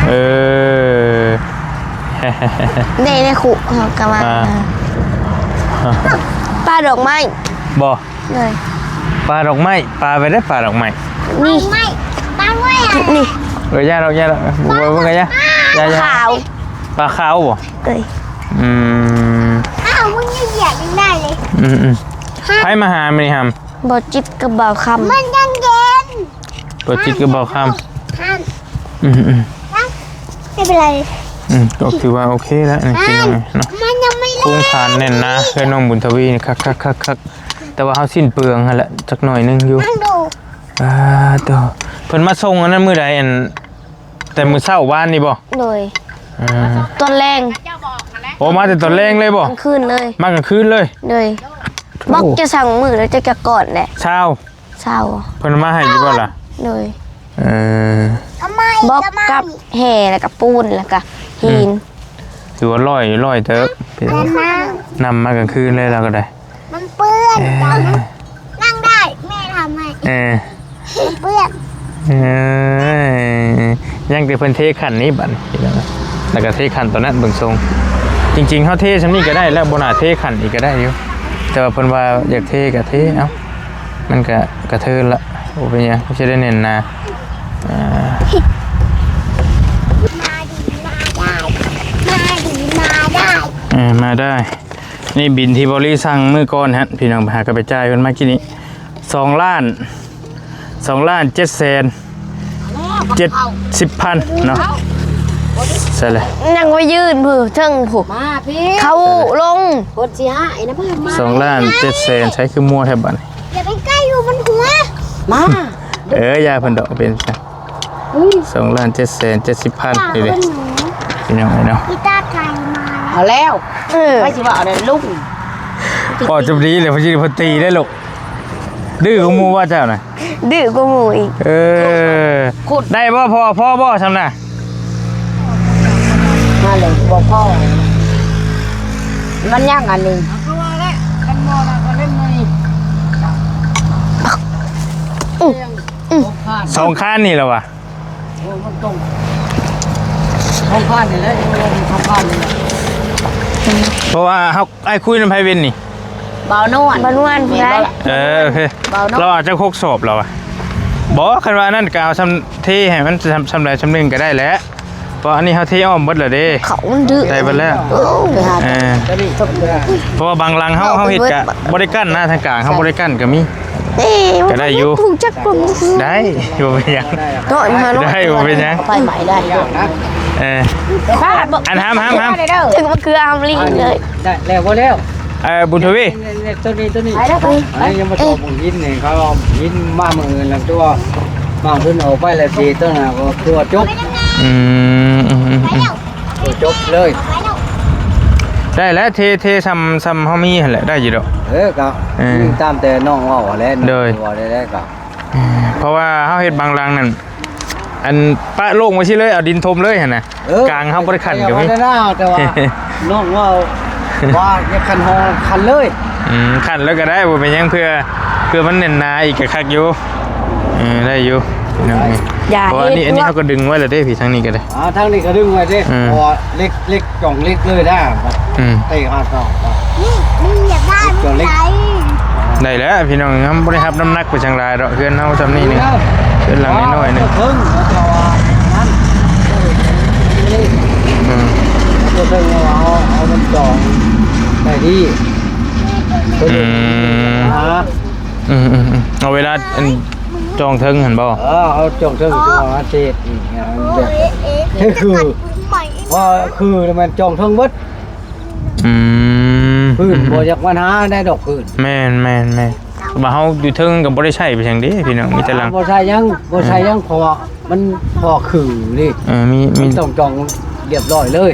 ເອີ ເດ້ ໃນຄຸເຮົາກໍວ່າ ອ່າ ເອີ ປ່າດອກໄມ້ ບໍ່? ເລີຍ ປ່າດອກໄມ້ ປ່າໄປເດ້ ປ່າດອກໄມ້ ນີ້ ໄມ້ ປ່າໄວ້ ນີ້ ເອີ ຢ່າດອກ ຢ່າດອກ ບໍ່ ບໍ່ ບໍ່ ຢ່າ ຢ່າ ຢ່າ ຂາວ ປາຂາວບໍ່? ເອີຍ ອືມ ອ້າວ ມຶງຍັງຢຽບຍັງໄດ້ເລີຍ ອືມໆ. ໃຜມາຫາມື້ນີ້ຫຳ? ບໍ່ຈິດກັບບ່າວຄຳ ມັນຍັງເຢັນ ບໍ່ຈິດກັບບ່າວຄຳ ອືມໆ ບໍ່ເປັນໄລ ອືມ ກໍຖືວ່າໂອເຄແລ້ວ ນີ້ພີ່ນ້ອງເນາະ ມັນຍັງໄມ່ແລ້ວ ໂຄງຖານແໜ້ນໜາ ເຮືອນນ້ອງບຸນທະວີນີ້ ຄັກໆໆໆ. ແຕ່ວ່າເຮົາສິ້ນເປືອງຫັ້ນແຫຼະ ຈັກໜ້ອຍໜຶ່ງຢູ່ ອ່າ ໂຕ ເພິ່ນມາສົ່ງອັນນັ້ນມື້ໃດ? ອັນ ແຕ່ມື້ເຊົ້າວານນີ້ບໍ່? ໂດຍ ອ່າ ຕອນແລງ ໂອ້ ມາແຕ່ຕອນແລງເລີຍບໍ່? ກາງຄືນເລີຍ ມາກາງຄືນເລີຍ ໂດຍ ໂອ້ ບອກຈະສັ່ງມື້ລະຈັກ ຈັກກ້ອນແຫຼະ ຊາວ ຊາວ ເພິ່ນມາໃຫ້ຢູ່ບໍ່ລະ? ໂດຍ ເອີ ບອກກັບແຮ່ ແລ້ວກະປູນ ແລ້ວກະຫີນ ອືມ ຖືວ່າຫຼອຍ ຫຼອຍເຕີບ ນຳມາກາງຄືນເລີຍລາວກໍໄດ້ ມັນເປື້ອນ ເອີ ນັ່ງໄດ້ ແມ່ທຳໃຫ້ ເອີ ມັນເປື້ອນ ເອີ ຍັງແຕ່ເພິ່ນເທຂັ້ນນີ້ບັດນີ້ ແລ້ວກໍເທຂັ້ນຕົວນັ້ນເບິ່ງຊົງ ຈິງໆ ເຮົາເທຊ່ຳນີ້ກໍໄດ້ແລ້ວ ບໍ່ໜ້າເທຂັ້ນອີກກໍໄດ້ຢູ່ ແຕ່ວ່າເພິ່ນວ່າຢາກເທກໍເທ ເອົ້າ ມັນກະກະເທີນລະ ບໍ່ເປັນຫຍັງ ມັນຊິໄດ້ແໜ້ນໜາ ອ່າ ເອີ ມາໄດ້. ນີ້ບິນທີ່ເບົາລີສັ່ງມື້ກ່ອນຫັ້ນ ພີ່ນ້ອງ ໄປຫາກໍໄປຈ່າຍເພິ່ນມາກີ້ນີ້ ສອງລ້ານ ສອງລ້ານເຈັດແສນເຈັດສິບພັນເນາະ. ໃສ່ເລີຍ ຍັງໄປຍື່ນພຸ້ນເທິງພຸ້ນ ມາພີ່ ເຂົາລົງ ຄົນຊິຫາຍນະ ມາ ສອງລ້ານເຈັດແສນ ໃຊ້ຄືມົວແທ້ບັດນີ້. ຢ່າໄປໃກ້ຢູ່ ມັນຫົວ ມາ ເອີ ຢ່າເພິ່ນດອກ ເປັນ ສອງລ້ານເຈັດແສນເຈັດສິບພັນ ນີ້ເດ້ ພີ່ນ້ອງເອີຍເນາະ. เอาแล้ว ເອີ ไปสิว่าเอาได้ลุง ພໍຈະດີແລ້ວ ພໍຈະດີ ພໍຕີໄດ້ລູກ. ດື້ກວ່າໝູ່ວ່າເຈົ້ານະ ດື້ກວ່າໝູ່ອີກ. ເອີ ໄດ້ບໍ່ພໍ່ ພໍບໍ່ຊ່ຳນະ? ມາເລີຍ ບໍ່ພໍ ມັນຍັງອັນໜຶ່ງ ສອງຄັນນີ້ແຫຼະວະ. ໂອ້ ມັນຕ້ອງ ສອງພັນນີ້ແຫຼະ ສອງພັນນີ້ແຫຼະ. ເພາະວ່າເຮົາ ອ້າຍຄຸຍນຳໃຜເວັນນີ້? ບ່າວນວນ ບ່າວນວນ ແມ່ນບໍ່ລະ? ເອີ ໂອເຄ ບ່າວນວນ ລາວອາດຈະຄົກສອບແລ້ວອະ. ບໍ່ ຄັນວ່ານັ້ນກໍເອົາຊ່ຳ ເທໃຫ້ມັນຊ່ຳ ຊ່ຳໃດຊ່ຳໜຶ່ງກໍໄດ້ແຫຼະ ເພາະອັນນີ້ເຮົາເທອ້ອມເບິດແລ້ວເດ້. ເຂົາມັນດື້ ໄດ້ເບິດແລ້ວ ໂອ້ ເອີ ເພາະວ່າບາງຫຼັງເຮົາ ເຮົາເຮັດກະບໍ່ໄດ້ກັ້ນນະ ທາງກາງເຮົາບໍ່ໄດ້ກັ້ນກໍມີ. ເອີ ກໍໄດ້ຢູ່ ຮູ້ຈັກບໍ່? ໄດ້ ບໍ່ເປັນຫຍັງ ເນາະ ໄດ້ ບໍ່ເປັນຫຍັງ ໄຟໄໝ້ໄດ້. ເອີ ອັນຫ້າມ ຫ້າມ ຫ້າມ ເຖິງມະເຂືອຫ້າມລີ້ເລີຍ. ໄດ້ແລ້ວບໍ່ແລ້ວ? ເອີ ບຸນທະວີ ຕົວນີ້ ຕົວນີ້ ອັນນີ້ຍັງບໍ່ຕົກຫີນນີ້ ເຂົາເອົາຫີນມາມື້ອື່ນແລ້ວ ຕົວມາເພິ່ນເອົາໄປແລ້ວ ທີ່ຕົວນັ້ນກໍຕົວຈົບ. ອືມ ຕົວຈົບເລີຍ ໄດ້ແລ້ວ ເທ ເທຊ່ຳ ຊ່ຳເຮົາມີຫັ້ນແຫຼະ ໄດ້ຢູ່ດອກ. ເອີ ກໍ ເອີ ຕາມແຕ່ນ້ອງເວົ້າຫັ້ນແຫຼະ ໂດຍ ເວົ້າໄດ້ແລ້ວກໍ ເພາະວ່າເຮົາເຮັດບາງຫຼັງນັ້ນ ອັນປະໂລ່ງໄວ້ຊີ້ເລີຍ ເອົາດິນຖົມເລີຍຫັ້ນນະ. ເອີ ກາງເຮົາບໍ່ໄດ້ຂັ້ນກໍມີ ແຕ່ວ່ານ້ອງເວົ້າວ່າ ຢາກຂັ້ນຫ້ອງຂັ້ນເລີຍ. ອືມ ຂັ້ນແລ້ວກໍໄດ້ ບໍ່ເປັນຫຍັງ ເພື່ອ ເພື່ອມັນແໜ້ນໜາອີກກໍຄັກຢູ່. ເອີ ໄດ້ຢູ່ ເພາະວ່າອັນນີ້ ອັນນີ້ເຮົາກໍດຶງໄວ້ແລ້ວເດ້ ພີ່ ທາງນີ້ກໍໄດ້. ອ່າ ທາງນີ້ກໍດຶງໄວ້ເດ້ ເພາະວ່າເຫຼັກ ເຫຼັກ ຈອງເຫຼັກເລີຍນະ. ອືມ ໄດ້ຫາເຈົ້າ ນີ້ ນີ້ຢາກໄດ້ ເຈົ້າເຫຼັກ ໄດ້ແລ້ວພີ່ນ້ອງ ເຮົາບໍ່ໄດ້ຮັບນ້ຳໜັກໄປຈັ່ງຫຼາຍດອກ ເຮືອນເຮົາຊ່ຳນີ້ໜຶ່ງ ເຮືອນຫຼັງນ້ອຍໆໜຶ່ງ. ເທິງເຂົາເຈົ້າວ່ານັ້ນ ອືມ ເທິງເຮົາເອົາ ເອົາມັນຈອງໄດ້ດີ. ອືມ ອືມໆໆ ເອົາເວລາ ອັນ ຈອງເທິງຫັ້ນບໍ່? ເອີ ເອົາຈອງເທິງ ຈອງເທິງ ຈອງເທິງ ເຮັດອີກ ແບບ ຄື ຄື ວ່າຄືແມ່ນຈອງເທິງເບິດ. ອືມ ພື້ນ ອືມໆ ບໍ່ຢາກມາຫາໄດ້ດອກພື້ນ. ແມ່ນໆ ວ່າເຮົາຢູ່ເທິງກໍບໍ່ໄດ້ໃຊ້ໄປຫຍັງເດ້ພີ່ນ້ອງ ມີແຕ່ຫຼັງ ບໍ່ໃຊ້ຫຍັງ ບໍ່ໃຊ້ຫຍັງ ເພາະວ່າມັນພໍຄືນີ້. ເອີ ມີ ມີ ຕ້ອງຈອງຮຽບຮ້ອຍເລີຍ.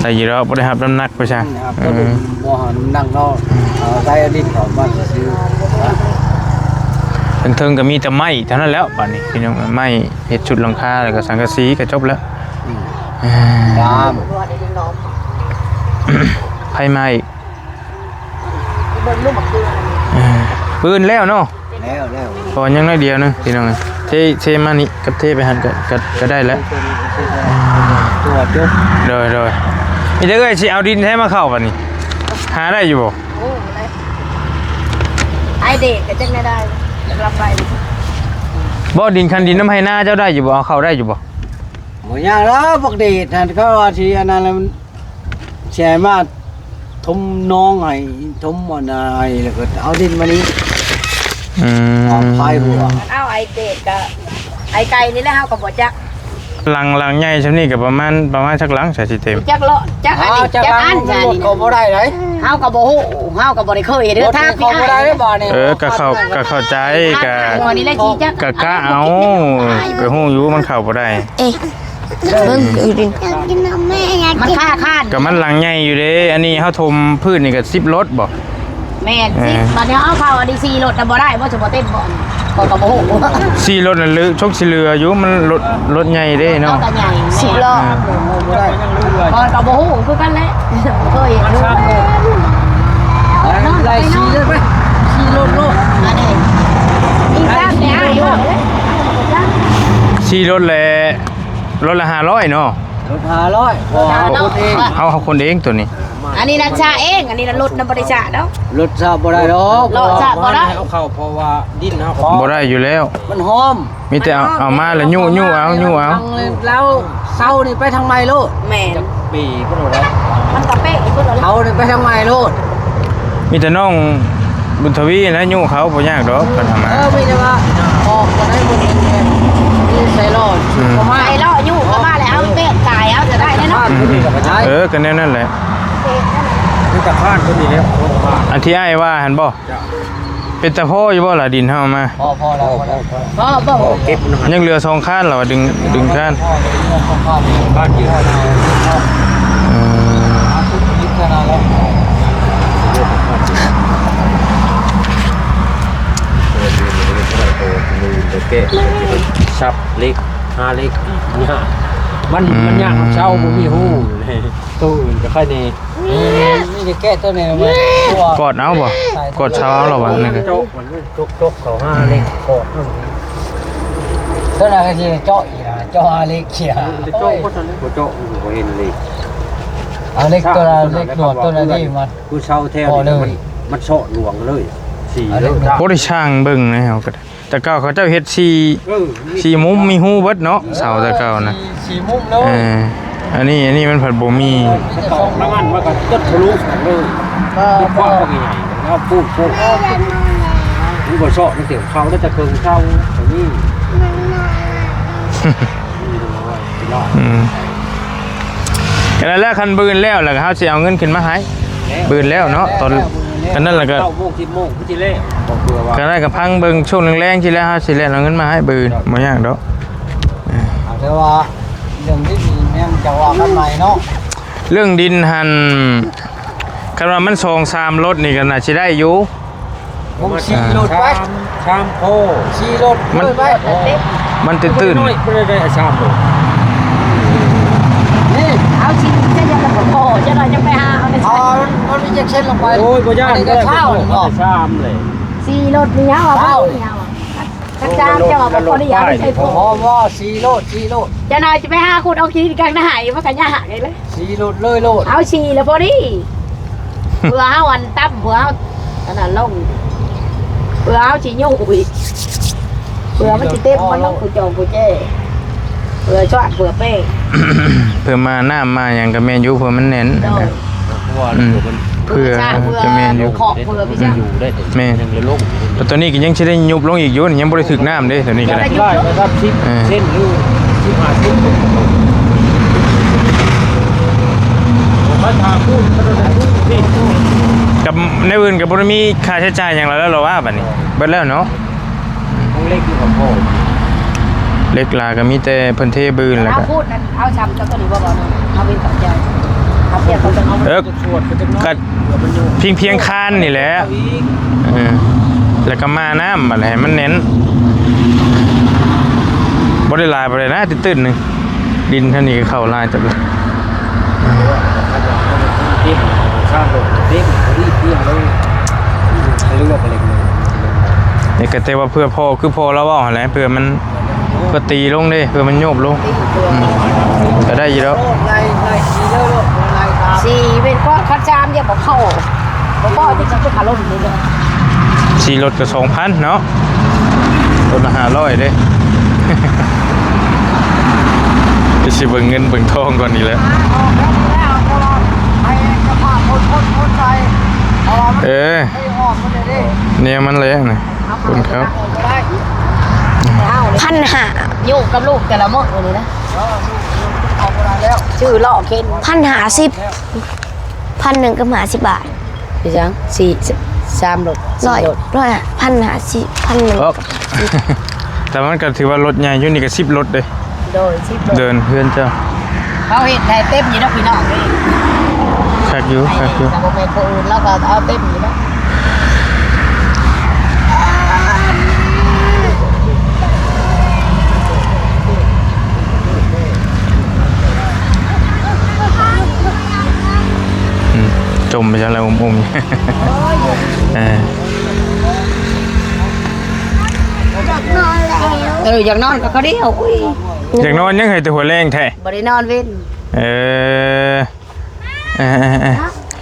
ໄດ້ຢູ່ດອກ ບໍ່ໄດ້ຮັບນ້ຳໜັກໄປຊະ. ອືມ ບໍ່ຮັບນ້ຳໜັກເນາະ ເອົາໃສ່ດິນເຂົ້າມາຊື່ໆ. ເທິງໆ ກໍມີແຕ່ໄມ້ເທົ່ານັ້ນແຫຼະບາດນີ້ພີ່ນ້ອງ ໄມ້ເຮັດຊຸດຫຼັງຄາ ແລ້ວກໍສັງກະສີກໍຈົບແລ້ວ. ອືມ ເອີ ງາມ ໄຟໄໝ້ ເອີ ປືນແລ້ວເນາະ. ແລ້ວ ແລ້ວ ພໍຍັງໜ້ອຍດຽວໜຶ່ງພີ່ນ້ອງ ເທ ເທມານີ້ກັບເທໄປຫັ້ນກໍ ກໍ ກໍໄດ້ແລ້ວ. ຕົວຈົບ ໂດຍ ໂດຍ ມີແຕ່ເອື້ອຍຊິເອົາດິນແທ້ມາເຂົ້າບັດນີ້ ຫາໄດ້ຢູ່ບໍ່? ໂອ້ ໄດ້ ອ້າຍເດດກໍຈັກແນວໃດ ລັບໄປ. ບໍ່ ດິນ ຄັນດິນນຳໄຮ່ນາເຈົ້າໄດ້ຢູ່ບໍ່? ເອົາເຂົ້າໄດ້ຢູ່ບໍ່? ບໍ່ຍາກແລ້ວ ບັກເດດຫັ້ນ ເຂົາວ່າຊິອັນນັ້ນແລ້ວ ຊິໃຫ້ມາຖົມໜອງໃຫ້ ຖົມອັນໃຫ້ ແລ້ວກໍເອົາດິນມານີ້. ອືມ ເອົາໄປຫົວ ເອົາໄອ້ເດດກະໄອ້ໄກ່ນີ້ແຫຼະ ເຮົາກໍບໍ່ຈັກ. ຫຼັງ ຫຼັງໃຫຍ່ຊ່ຳນີ້ກໍປະມານ ປະມານຈັກຫຼັງ ສາຊິເຕັມ ຈັກເລາະ ຈັກອັນນີ້ ຈັກອັນ ລົດເຂົ້າບໍ່ໄດ້ໃດ ເຮົາກໍບໍ່ຮູ້ ເຮົາກໍບໍ່ໄດ້ເຄີຍເດີ ຖາມພີ່ອ້າຍ ເອີ ກໍເຂົ້າ ກໍເຂົ້າໃຈ ກະ ກະກະເອົາ ກໍຮູ້ຢູ່ມັນເຂົ້າບໍ່ໄດ້. ເອີ ເບິ່ງຢູ່ດິ ຢາກກິນນຳແມ່ ຢາກກິນ ມັນຄາຄານ ກໍມັນຫຼັງໃຫຍ່ຢູ່ເດ້. ອັນນີ້ເຮົາຖົມພື້ນນີ້ກໍສິບລົດບໍ່? ແມ່ນ ເອີ ສິບ ບາດນີ້ເຮົາເຂົ້າອັນນີ້ສີ່ລົດນະ ບໍ່ໄດ້ບໍ່? ຈະບໍ່ເຕັມບໍ່? ຂ້ອຍກໍບໍ່ຮູ້ ສີ່ລົດນັ້ນເຫຼືອ ຊົກຊິເຫຼືອຢູ່ ມັນລົດ ລົດໃຫຍ່ເດ້ເນາະ ເຮົາກໍໃຫຍ່ ສິບລໍ້ ເອີ ຂ້ອຍກໍບໍ່ຮູ້ຄືກັນແຫຼະ ບໍ່ເຄີຍເຫັນເລີຍ. ໄລ່ສີ່ເລີຍໄປ ສີ່ລົດໂລດ ອັນນີ້ອີກສາມແຕ່ອ້າຍ ສີ່ລົດແຫຼະ. ລົດລະຫ້າຮ້ອຍເນາະ ລົດຫ້າຮ້ອຍ ເພາະວ່າເຮົາຂົນເອງ ເຮົາ ເຮົາຂົນເອງໂຕນີ້. ອັນນີ້ນະຊະເອງ ອັນນີ້ນະລົດນະບໍ່ໄດ້ຊະດອກ ລົດຊະບໍ່ໄດ້ດອກ ເລາະຊະບໍ່ໄດ້ ເຮົາເຂົ້າ ເພາະວ່າດິນເຮົາບໍ່ໄດ້ຢູ່ແລ້ວ ມັນຫອມ ມີແຕ່ເອົາ ເອົາມາແລ້ວຍຸ ຍຸເອົາ ຍຸເອົາ ແລ້ວເຊົານີ້ໄປທາງໃໝ່ໂລດ. ແມ່ນ ປີພຸ້ນແຫຼະ ມັນກະເປະຢູ່ພຸ້ນແຫຼະ ເຂົາໄປທາງໃໝ່ໂລດ. ມີແຕ່ນ້ອງບຸນທະວີແຫຼະຍູ້ເຂົາ ບໍ່ຍາກດອກຄັນເອົາມາ. ເອີ ມີແຕ່ວ່າອອກບໍ່ໄດ້ ບໍ່ໄດ້ ມີໃສ່ລໍ້ ອືມ ເຂົ້າມາ ໃສ່ລໍ້ຢູ່ເຂົ້າມາແລ້ວ ເອົາເປະກາຍເອົາຈະໄດ້ເນາະ. ອືມ ເອີ ກໍແນວນັ້ນແຫຼະ ມີແຕ່ຜ່ານຄົນນີ້ແຫຼະ. ອັນທີ່ອ້າຍວ່າຫັ້ນບໍ່? ເປັນຕາພໍຢູ່ບໍ່ລະ ດິນເຮົາເອົາມາ? ພໍ ພໍແລ້ວ ພໍແລ້ວ ພໍ ພໍ ພໍ ເກັບມັນ ຍັງເຫຼືອສອງຄານລະວ່າ ດຶງ ດຶງຄານ ບ້ານຢູ່ ເອີ ແກະ ສັບເຫຼັກ ຫາເຫຼັກ ຍາກ ມັນ ອືມ ມັນຍາກ ມັນເຊົາ ບໍ່ມີຮູ ໂຕອື່ນກໍໃຄແດ່. ນີ້ ນີ້ແກະໂຕນີ້ ກອດເອົາບໍ່? ກອດເຊົາເອົາລະວ່າ ນີ້ກໍ ເຈາະມັນ ຈົກໆ ເຂົ້າຫາເຫຼັກ ກອດເອົາ. ໂຕນັ້ນກໍຊິເຈາະອີກນະ ເຈາະຫາເຫຼັກເສຍ ເຈາະ ໂອ້ຍ ບໍ່ເຈາະ ບໍ່ເຫັນເຫຼັກ. ເອົາເຫຼັກໂຕນັ້ນ ເຫຼັກໜວດໂຕນັ້ນນີ້ມາ ຄືເຊົາແຖວນີ້ ມັນ ມັນເຊາະຫຼວງເລີຍ ສີເລີຍ. ບໍ່ໄດ້ຊ່າງເບິ່ງນະ ເຮົາກໍ ແຕ່ເກົ່າເຂົາເຈົ້າເຮັດສີ່ ເອີ ສີ່ມຸມ ມີຮູເບິດເນາະ ເສົາແຕ່ເກົ່ານະ ສີ່ມຸມເລີຍ. ເອີ ອັນນີ້ ອັນນີ້ມັນພັດບໍ່ມີ ແຕ່ເກົ່ານ້ຳມັນມັນກໍຈົດທະລຸເລີຍ ຄວາມໃຫຍ່ແລ້ວ ປູ້ໆ ມັນບໍ່ເຊາະ ມັນເສຍເຂົ້າໄດ້ແຕ່ເຄິ່ງເສົາ ຕົວນີ້ ອືມ ກໍນັ້ນແຫຼະ ຄັນບືນແລ້ວ ແລ້ວກໍເຮົາຊິເອົາເງິນຂຶ້ນມາໃຫ້ ບືນແລ້ວເນາະ ຕອນ ຄັນນັ້ນແລ້ວກໍ ເກົ້າໂມງ ສິບໂມງ ຄືຊິແລ້ວ ບໍ່ເພື່ອວ່າ ຄັນນັ້ນກໍພັງເບິ່ງຊ່ວງແລງໆ ຊິແລ້ວ ເຮົາຊິແລ່ນເອົາເງິນມາໃຫ້ບືນ ບໍ່ຍາກດອກ. ເອີ ເອົາແຕ່ວ່າເລື່ອງດິນນີ້ຍັງຈະວ່າກັນໃໝ່ເນາະ ເລື່ອງດິນຫັ້ນ ຄັນວ່າມັນສອງສາມລົດນີ້ກໍໜ້າຊິໄດ້ຢູ່. ຫົກສີ່ລົດໄປ ສາມ ສາມໂພ ສີ່ລົດ ມັນ ໄປ ມັນຕື້ນໆ ນ້ອຍໄປໄດ້ ສາມລົດ ນີ້ ເອົາສີ່ ຈະຍັງບໍ່ພໍ ຈະໄດ້ຈະໄປຫາເອົາໃນ ອໍ ມັນ ມັນມີຈັກເຊັນລົງໄປ ໂອ້ຍ ບໍ່ຢ້ານ ອັນນີ້ກໍເຊົາເນາະ ສາມເລີຍ ສີ່ລົດນີ້ເຮົາເອົາ ເອົາ ຄັນຈານເຈົ້າເອົາບໍ່ພໍດີ ເອົາໄປໃສ່ໂພ ບໍ່ ບໍ່ ສີ່ໂລດ ສີ່ໂລດ ຈະໜ້ອຍຈະໄປຫາຂຸດເອົາຂີ້ດິນກາງນາໃຫ້ ມັນກໍຍາກເລີຍ ສີ່ໂລດເລີຍໂລດ ເອົາສີ່ແລ້ວພໍດີ ເພື່ອເຮົາອັນຕຳ ເພື່ອເຮົາອັນນັ້ນລົງ ເພື່ອເຮົາຊິຍູ້ອີກ ເພື່ອມັນຊິເຕັມ ມັນລົງຜູ້ຈອງຜູ້ແຈ ເພື່ອຊອດ ເພື່ອແປ້ງ ເພື່ອມານ້ຳມາຫຍັງກໍແມ່ນຢູ່ ເພື່ອມັນແໜ້ນ ໂດຍ ອືມ ເພື່ອ ເພື່ອ ກໍແມ່ນຢູ່ ເພາະເພື່ອ ແມ່ນ ແລ້ວຕົວນີ້ກໍຍັງຊິໄດ້ຍຸບລົງອີກຢູ່ ຍັງບໍ່ໄດ້ຖືກນ້ຳເດ້ ຕົວນີ້ກໍໄດ້ ໄດ້ລະດັບສິບ ເອີ ເຊັນ ຫຼື ສິບຫ້າ ເຊັນ ກັບແນວອື່ນກໍບໍ່ໄດ້ມີຄ່າໃຊ້ຈ່າຍຫຍັງແລ້ວ ລະວ່າບັດນີ້ ເບິດແລ້ວເນາະ ຂອງເຫຼັກຢູ່ກັບພໍ່ ເຫຼັກຫຼາກໍມີແຕ່ເພິ່ນເທບືນແລ້ວ ເອົາ ກໍ ພູດນັ້ນ ເອົາຊ້ຳກັບຕົວນີ້ບໍ່ ບໍ່ເນາະ ເອົາເວັນເຂົ້າໃຈ ເອົາພຽງເຂົ້າໃຈ ເອີ ກໍພຽງໆຄານນີ້ແຫຼະ ເອີ ແລ້ວກໍມານ້ຳບັດໃຫ້ມັນແໜ້ນ ບໍ່ໄດ້ຫຼາຍປານໃດນະ ຕື້ນໆໜຶ່ງ ດິນເທົ່ານີ້ກໍເຂົ້າຫຼາຍເຕີບແລ້ວ ເຕັມ ຊານລົງເຕັມ ພໍດີປ່ຽນເລີຍ ເຫຼືອໄປເລັກນ້ອຍ ນີ້ກໍແຕ່ວ່າເພື່ອພໍ ຄືພໍ່ລາວເວົ້າຫັ້ນແຫຼະ ເພື່ອມັນ ເພື່ອຕີລົງເດ້ ເພື່ອມັນໂຍບລົງ ອືມ ກໍໄດ້ຢູ່ດອກ ສີ່ເປັນກ້ອນຄັນຊາມ ຢ່າບໍ່ເຂົ້າ ບໍ່ພໍທີ່ຈະເປັນອາລົມນີ້ເດ້ ສີ່ລົດກໍສອງພັນເນາະ ຄົນລະຫ້າຮ້ອຍເດ້ ໄປຊິເບິ່ງເງິນເບິ່ງທອງກ່ອນນີ້ແຫຼະ ເອີ ແນວມັນແຫຼະນະ ຄົນຂັບ ພັນຫ້າ ຢູ່ກັບລູກແຕ່ລະມື້ນີ້ນະ ຊື້ລໍ້ເຂັນ ພັນຫ້າສິບ ພັນໜຶ່ງກັບຫ້າສິບບາດ ເປັນຫຍັງ ສີ່ ສາມລົດ ສີ່ລົດ ຮ້ອຍ ພັນຫ້າສິບ ພັນໜຶ່ງ ແຕ່ມັນກໍຖືວ່າລົດໃຫຍ່ຢູ່ ນີ້ກໍສິບລົດເດ້ ໂດຍ ສິບລົດ ເດີນເຮືອນເຈົ້າ ເຮົາເຮັດໃຫ້ເຕັມຢູ່ເນາະພີ່ນ້ອງເອີຍ ຄັກຢູ່ ຄັກຢູ່ ບໍ່ແມ່ນຜູ້ອື່ນ ລາວກໍເອົາເຕັມຢູ່ເນາະ ອືມ ຈົ່ມໄປຊັ້ນແລ້ວ ອຸ້ມໆ ເອີ ເອີ ຢາກນອນກໍ ກໍດີ ເອົາ ອຸ້ຍ ຢາກນອນຫຍັງໃຫ້ແຕ່ຫົວແລງແທ້ ບໍ່ໄດ້ນອນເວັນ ເອີ ເອີ ເອີ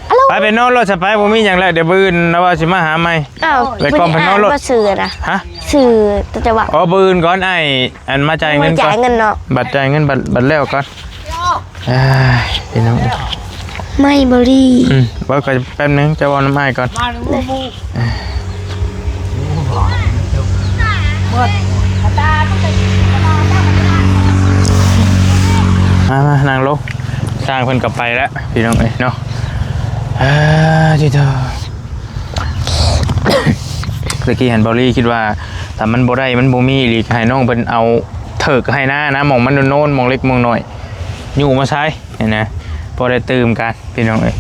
ເອີ ໄປ ໄປນອນໂລດຊະໄປ ບໍ່ມີຫຍັງແລ້ວ ດຽວມື້ອື່ນລາວວ່າຊິມາຫາໃໝ່ ອ້າວ ໄປກ່ອນ ໄປນອນໂລດ ບໍ່ຊື່ນະ ຮະ ຊື່ແຕ່ວ່າ ອໍ ມື້ອື່ນກ່ອນ ອ້າຍ ອັນ ມາຈ່າຍເງິນກ່ອນ ມາຈ່າຍເງິນເນາະ ບັດຈ່າຍເງິນ ບັດ ບັດແລ້ວກ່ອນ ອ້າຍ ພີ່ນ້ອງເອີຍ ໄມ້ບໍລີ ອືມ ເວົ້າກັນແປັບໜຶ່ງ ເຈົ້າເວົ້ານຳອ້າຍກ່ອນ ມາເດີໝູ່ ມາໆ ນັ່ງລົງ ຊ່າງເພິ່ນກໍໄປແລ້ວ ພີ່ນ້ອງເອີຍເນາະ ເອີ ຕິໂທ ຕະກີ້ຫັ້ນ ເບົາລີຄິດວ່າ ຖ້າມັນບໍ່ໄດ້ ມັນບໍ່ມີອີ່ຫຼີ ກໍໃຫ້ນ້ອງເພິ່ນເອົາເທີກໄຮ່ນານະ ໝ່ອງມັນໂນນໆ ໝ່ອງເລັກໝ່ອງນ້ອຍ ຍູ້ມາໃສ່ຫັ້ນນະ ພໍໄດ້ຕື່ມກັນ ພີ່ນ້ອງເອີຍ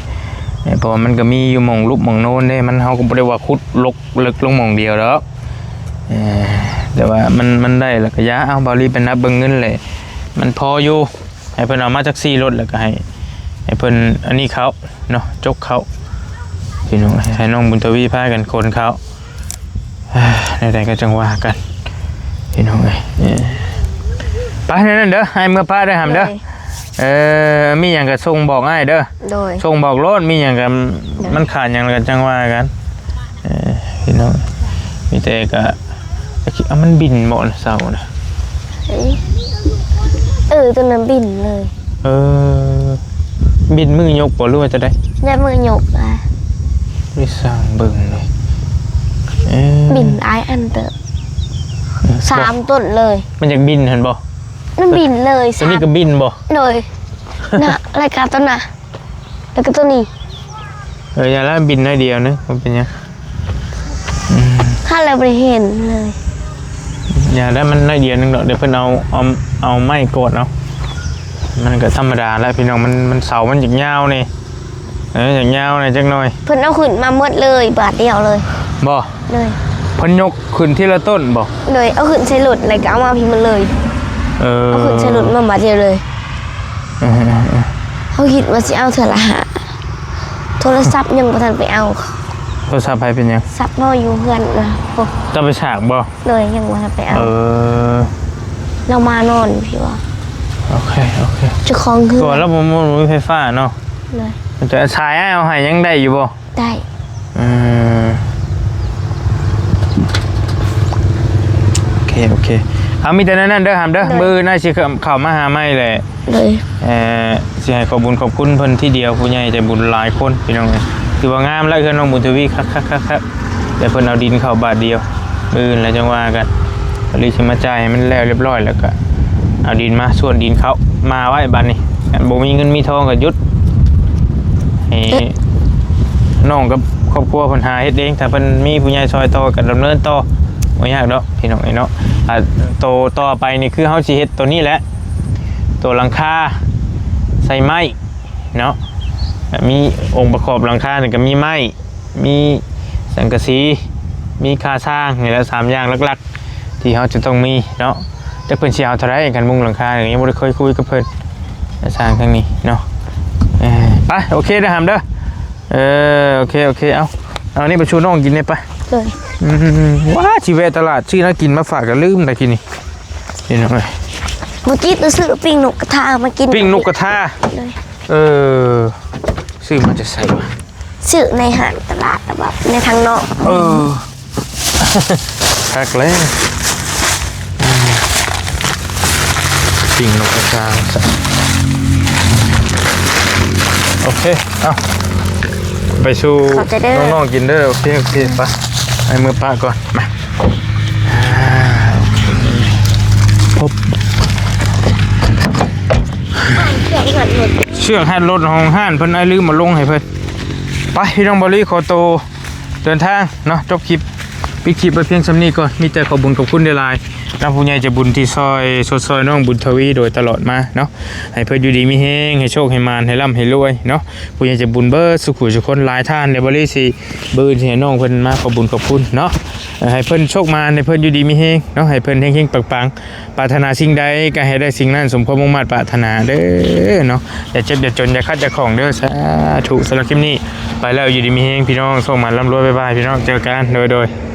ເພາະວ່າມັນກໍມີຢູ່ໝ່ອງຫຼຸບໝ່ອງໂນນເດ້ ມັນ ເຮົາກໍບໍ່ໄດ້ວ່າຂຸດລົກເລິກລົງໝ່ອງດຽວດອກ ເອີ ແຕ່ວ່າມັນ ມັນໄດ້ແລ້ວກໍຢ່າ ເອົາ ເບົາລີໄປນັບເບິ່ງເງິນແຫຼະ ມັນພໍຢູ່ ໃຫ້ເພິ່ນເອົາມາຈັກສີ່ລົດ ແລ້ວກໍໃຫ້ ໃຫ້ເພິ່ນອັນນີ້ເຂົ້າເນາະ ຈົກເຂົ້າ ພີ່ນ້ອງ ໃຫ້ນ້ອງບຸນທະວີພາກັນຂົນເຂົ້າ ແນວໃດກໍຈັ່ງວ່າກັນ ພີ່ນ້ອງເອີຍ ເອີ ໄປ ແນວນັ້ນເດີ ໃຫ້ເມືອປະເດີ ຫຳເດີ ໂດຍ ເອີ ມີຫຍັງກໍສົ່ງບອກອ້າຍເດີ ໂດຍ ສົ່ງບອກໂລດ ມີຫຍັງກໍ ໂດຍ ມັນຂາດຫຍັງແລ້ວກໍຈັ່ງວ່າກັນ ເອີ ພີ່ນ້ອງ ມີແຕ່ກໍ ເອົາ ມັນບິນບໍ່ນະ ເສົານະ? ເອີ ເອີ ຕົວນັ້ນບິນເລີຍ ເອີ ບິນມື້ຍົກບໍ່ ຫຼືວ່າຈັ່ງໃດ? ແລະ ມື້ຍົກອະ ໄປສ້າງເບິ່ງເລີຍ ເອີ ບິນຫຼາຍອັນເຕີບ ເອີ ສາມ ບໍ່ ຕົ້ນເລີຍ ມັນຢາກບິນຫັ້ນບໍ່? ມັນບິນເລີຍ ຕົວນີ້ກໍບິນບໍ່? ໂດຍ ນະ ລາຍການຕົວນະ ແລ້ວກໍຕົວນີ້ ເອີ ຢ່າລະ ບິນໜ້ອຍດຽວໜຶ່ງ ບໍ່ເປັນຫຍັງ ອືມ ຫາແລ້ວບໍ່ໄດ້ເຫັນເລີຍ ຢ່າລະ ມັນໜ້ອຍດຽວໜຶ່ງດອກ ດຽວເພິ່ນເອົາ ເອົາ ເອົາໄມ້ກອດເອົາ ມັນກໍທຳມະດາແຫຼະ ພີ່ນ້ອງ ມັນ ມັນ ເສົາມັນຢາກຍາວນີ້ ເອີ ຢາກຍາວແດ່ຈັກໜ່ອຍ ເພິ່ນເອົາຂຶ້ນມາໝົດເລີຍ ບາດດຽວເລີຍ ບໍ່? ໂດຍ ເພິ່ນຍົກຂຶ້ນທີລະຕົ້ນບໍ່? ໂດຍ ເອົາຂຶ້ນໃສ່ລົດ ແລ້ວກໍເອົາມາພີ້ໝົດເລີຍ ເອີ ເອົາຂຶ້ນໃສ່ລົດມາບາດດຽວເລີຍ ເອີໆໆ ເຮົາຄິດວ່າຊິເອົາເທື່ອລະຫ້າ ໂທລະສັບຍັງບໍ່ທັນໄປເອົາ ໂທລະສັບໃຜເປັນຫຍັງ? ສັບເຮົາຢູ່ເຮືອນນະ ເຈົ້າໄປສາກບໍ່? ໂດຍ ຍັງບໍ່ທັນໄປເອົາ ເອີ ລາວມານອນພີ້ວ່າ ໂອເຄ ໂອເຄ ເຈົ້າຂອງເຮືອນ ຕົວລາວບໍ່ ບໍ່ມີໄຟຟ້າເນາະ ໂດຍ ແຕ່ສາຍອ້າຍເອົາໃຫ້ຍັງໄດ້ຢູ່ບໍ່? ໄດ້ ເອີ ໂອເຄ ໂອເຄ ເອົາ ມີແຕ່ແນວນັ້ນເດີຫຳເດີ ໂດຍ ມື້ໜ້າຊິເຂົ້າມາຫາໃໝ່ແຫຼະ ໂດຍ ເອີ ຊິໃຫ້ຂອບບຸນຂອບຄຸນເພິ່ນທີດຽວ ຜູ້ໃຫຍ່ໃຈບຸນຫຼາຍຄົນ ພີ່ນ້ອງເອີຍ ຖືວ່າງາມແລ້ວ ເຮືອນນ້ອງບຸນທະວີ ຄັກໆໆ ແຕ່ເພິ່ນເອົາດິນເຂົ້າບາດດຽວ ມື້ອື່ນແລ້ວຈັ່ງວ່າກັນ ເພິ່ນຊິມາຈ່າຍໃຫ້ມັນແລ້ວລຽບຮ້ອຍ ແລ້ວກໍເອົາດິນມາ ຊວນດິນເຂົ້າມາໄວ້ບາດນີ້ ຄັນບໍ່ມີເງິນມີທອງກໍຢຸດ ໃຫ້ນ້ອງກັບຄອບຄົວເພິ່ນຫາເຮັດເອງ ຖ້າເພິ່ນມີຜູ້ໃຫຍ່ຊ່ອຍຕໍ່ກໍດຳເນີນຕໍ່ ບໍ່ຍາກດອກ ພີ່ນ້ອງເອີຍເນາະ ອ່າ ໂຕຕໍ່ໄປນີ້ຄືເຮົາຊິເຮັດໂຕນີ້ແຫຼະ ໂຕຫຼັງຄາໃສ່ໄມ້ເນາະ ມີອົງປະກອບຫຼັງຄານີ້ກໍມີໄມ້ ມີສັງກະສີ ມີຄາຊ້າງ ນີ້ແຫຼະ ສາມຢ່າງຫຼັກໆ ທີ່ເຮົາຈະຕ້ອງມີເນາະ ຈັກເພິ່ນຊິເອົາເທົ່າໃດ ຄັນມຸງຫຼັງຄານີ້ ຍັງບໍ່ໄດ້ເຄີຍຄຸຍກັບເພິ່ນ ຊ່າງທາງນີ້ເນາະ ເອີ ໄປ ໂອເຄເດີຫຳເດີ ເອີ ໂອເຄ ໂອເຄ ເອົາ ເອົານີ້ໄປສູ່ນ້ອງກິນແດ່ໄປ ໂດຍ ອືມ ວ່າ ຊິແວະຕະຫຼາດຊື້ແນວກິນມາຝາກ ກໍລືມໄດ໋ກິນນີ້ ພີ່ນ້ອງເອີຍ ບໍ່ຈິດຊື້ປີ້ງນົກກະທາມາກິນ ປີ້ງນົກກະທາ ໂດຍ ເອີ ຊື້ມາຈາກໃສວະ? ຊື້ໃນຫ້າງຕະຫຼາດ ແລ້ວແບບໃນທາງນອກ ເອີ ຄັກແລ້ວ ປີ້ງນົກກະທາ ໂອເຄ ເອົາ ໄປສູ່ ຂອບໃຈເດີ ນ້ອງໆກິນເດີ ໂອເຄ ໂອເຄ ໄປ ໃຫ້ເມືອປະກ່ອນ ມາ ອ່າ ໂອເຄ ພົບ ເຄື່ອງຮັດລົດ ເຊືອກຮັດລົດຂອງຮ້ານເພິ່ນ ອ້າຍລືມເອົາລົງໃຫ້ເພິ່ນ ໄປ ພີ່ນ້ອງ ເບົາລີຂໍໂຕ ເດີນທາງເນາະ ຈົບຄລິບ ປິດຄລິບໄວ້ພຽງສ່ຳນີ້ກ່ອນ ມີແຕ່ຂອບບຸນຂອບຄຸນຫຼາຍໆ ນຳຜູ້ໃຫຍ່ໃຈບຸນທີ່ຊ່ອຍຊົດຊ່ອຍນ້ອງບຸນທະວີໂດຍຕະຫຼອດມາເນາະ ໃຫ້ເພິ່ນຢູ່ດີມີແຮງ ໃຫ້ໂຊກໃຫ້ໝານ ໃຫ້ລ່ຳໃຫ້ລວຍເນາະ ຜູ້ໃຫຍ່ໃຈບຸນເບິດສູ່ຜູ້ສູ່ຄົນ ຫຼາຍທ່ານແລ້ວ ເບົາລີຊິມື້ອື່ນຊິໃຫ້ນ້ອງເພິ່ນມາຂອບບຸນຂອບຄຸນເນາະ ໃຫ້ເພິ່ນໂຊກໝານ ໃຫ້ເພິ່ນຢູ່ດີມີແຮງເນາະ ໃຫ້ເພິ່ນເຮັງໆປັງໆ ປາດຖະໜາສິ່ງໃດກໍໃຫ້ໄດ້ສິ່ງນັ້ນ ສົມຄວາມມຸ່ງມາດປາດຖະໜາເດີເນາະ ຢ່າເຈັບຢ່າຈົນ ຢ່າຂັດຢ່າຂ້ອງເດີ ສາທຸ ສຳລັບຄລິບນີ້ໄປແລ້ວ ຢູ່ດີມີແຮງພີ່ນ້ອງ ໂຊກໝານລ່ຳລວຍ ບາຍບາຍ ພີ່ນ້ອງ ເຈີກັນ ໂດຍໆ.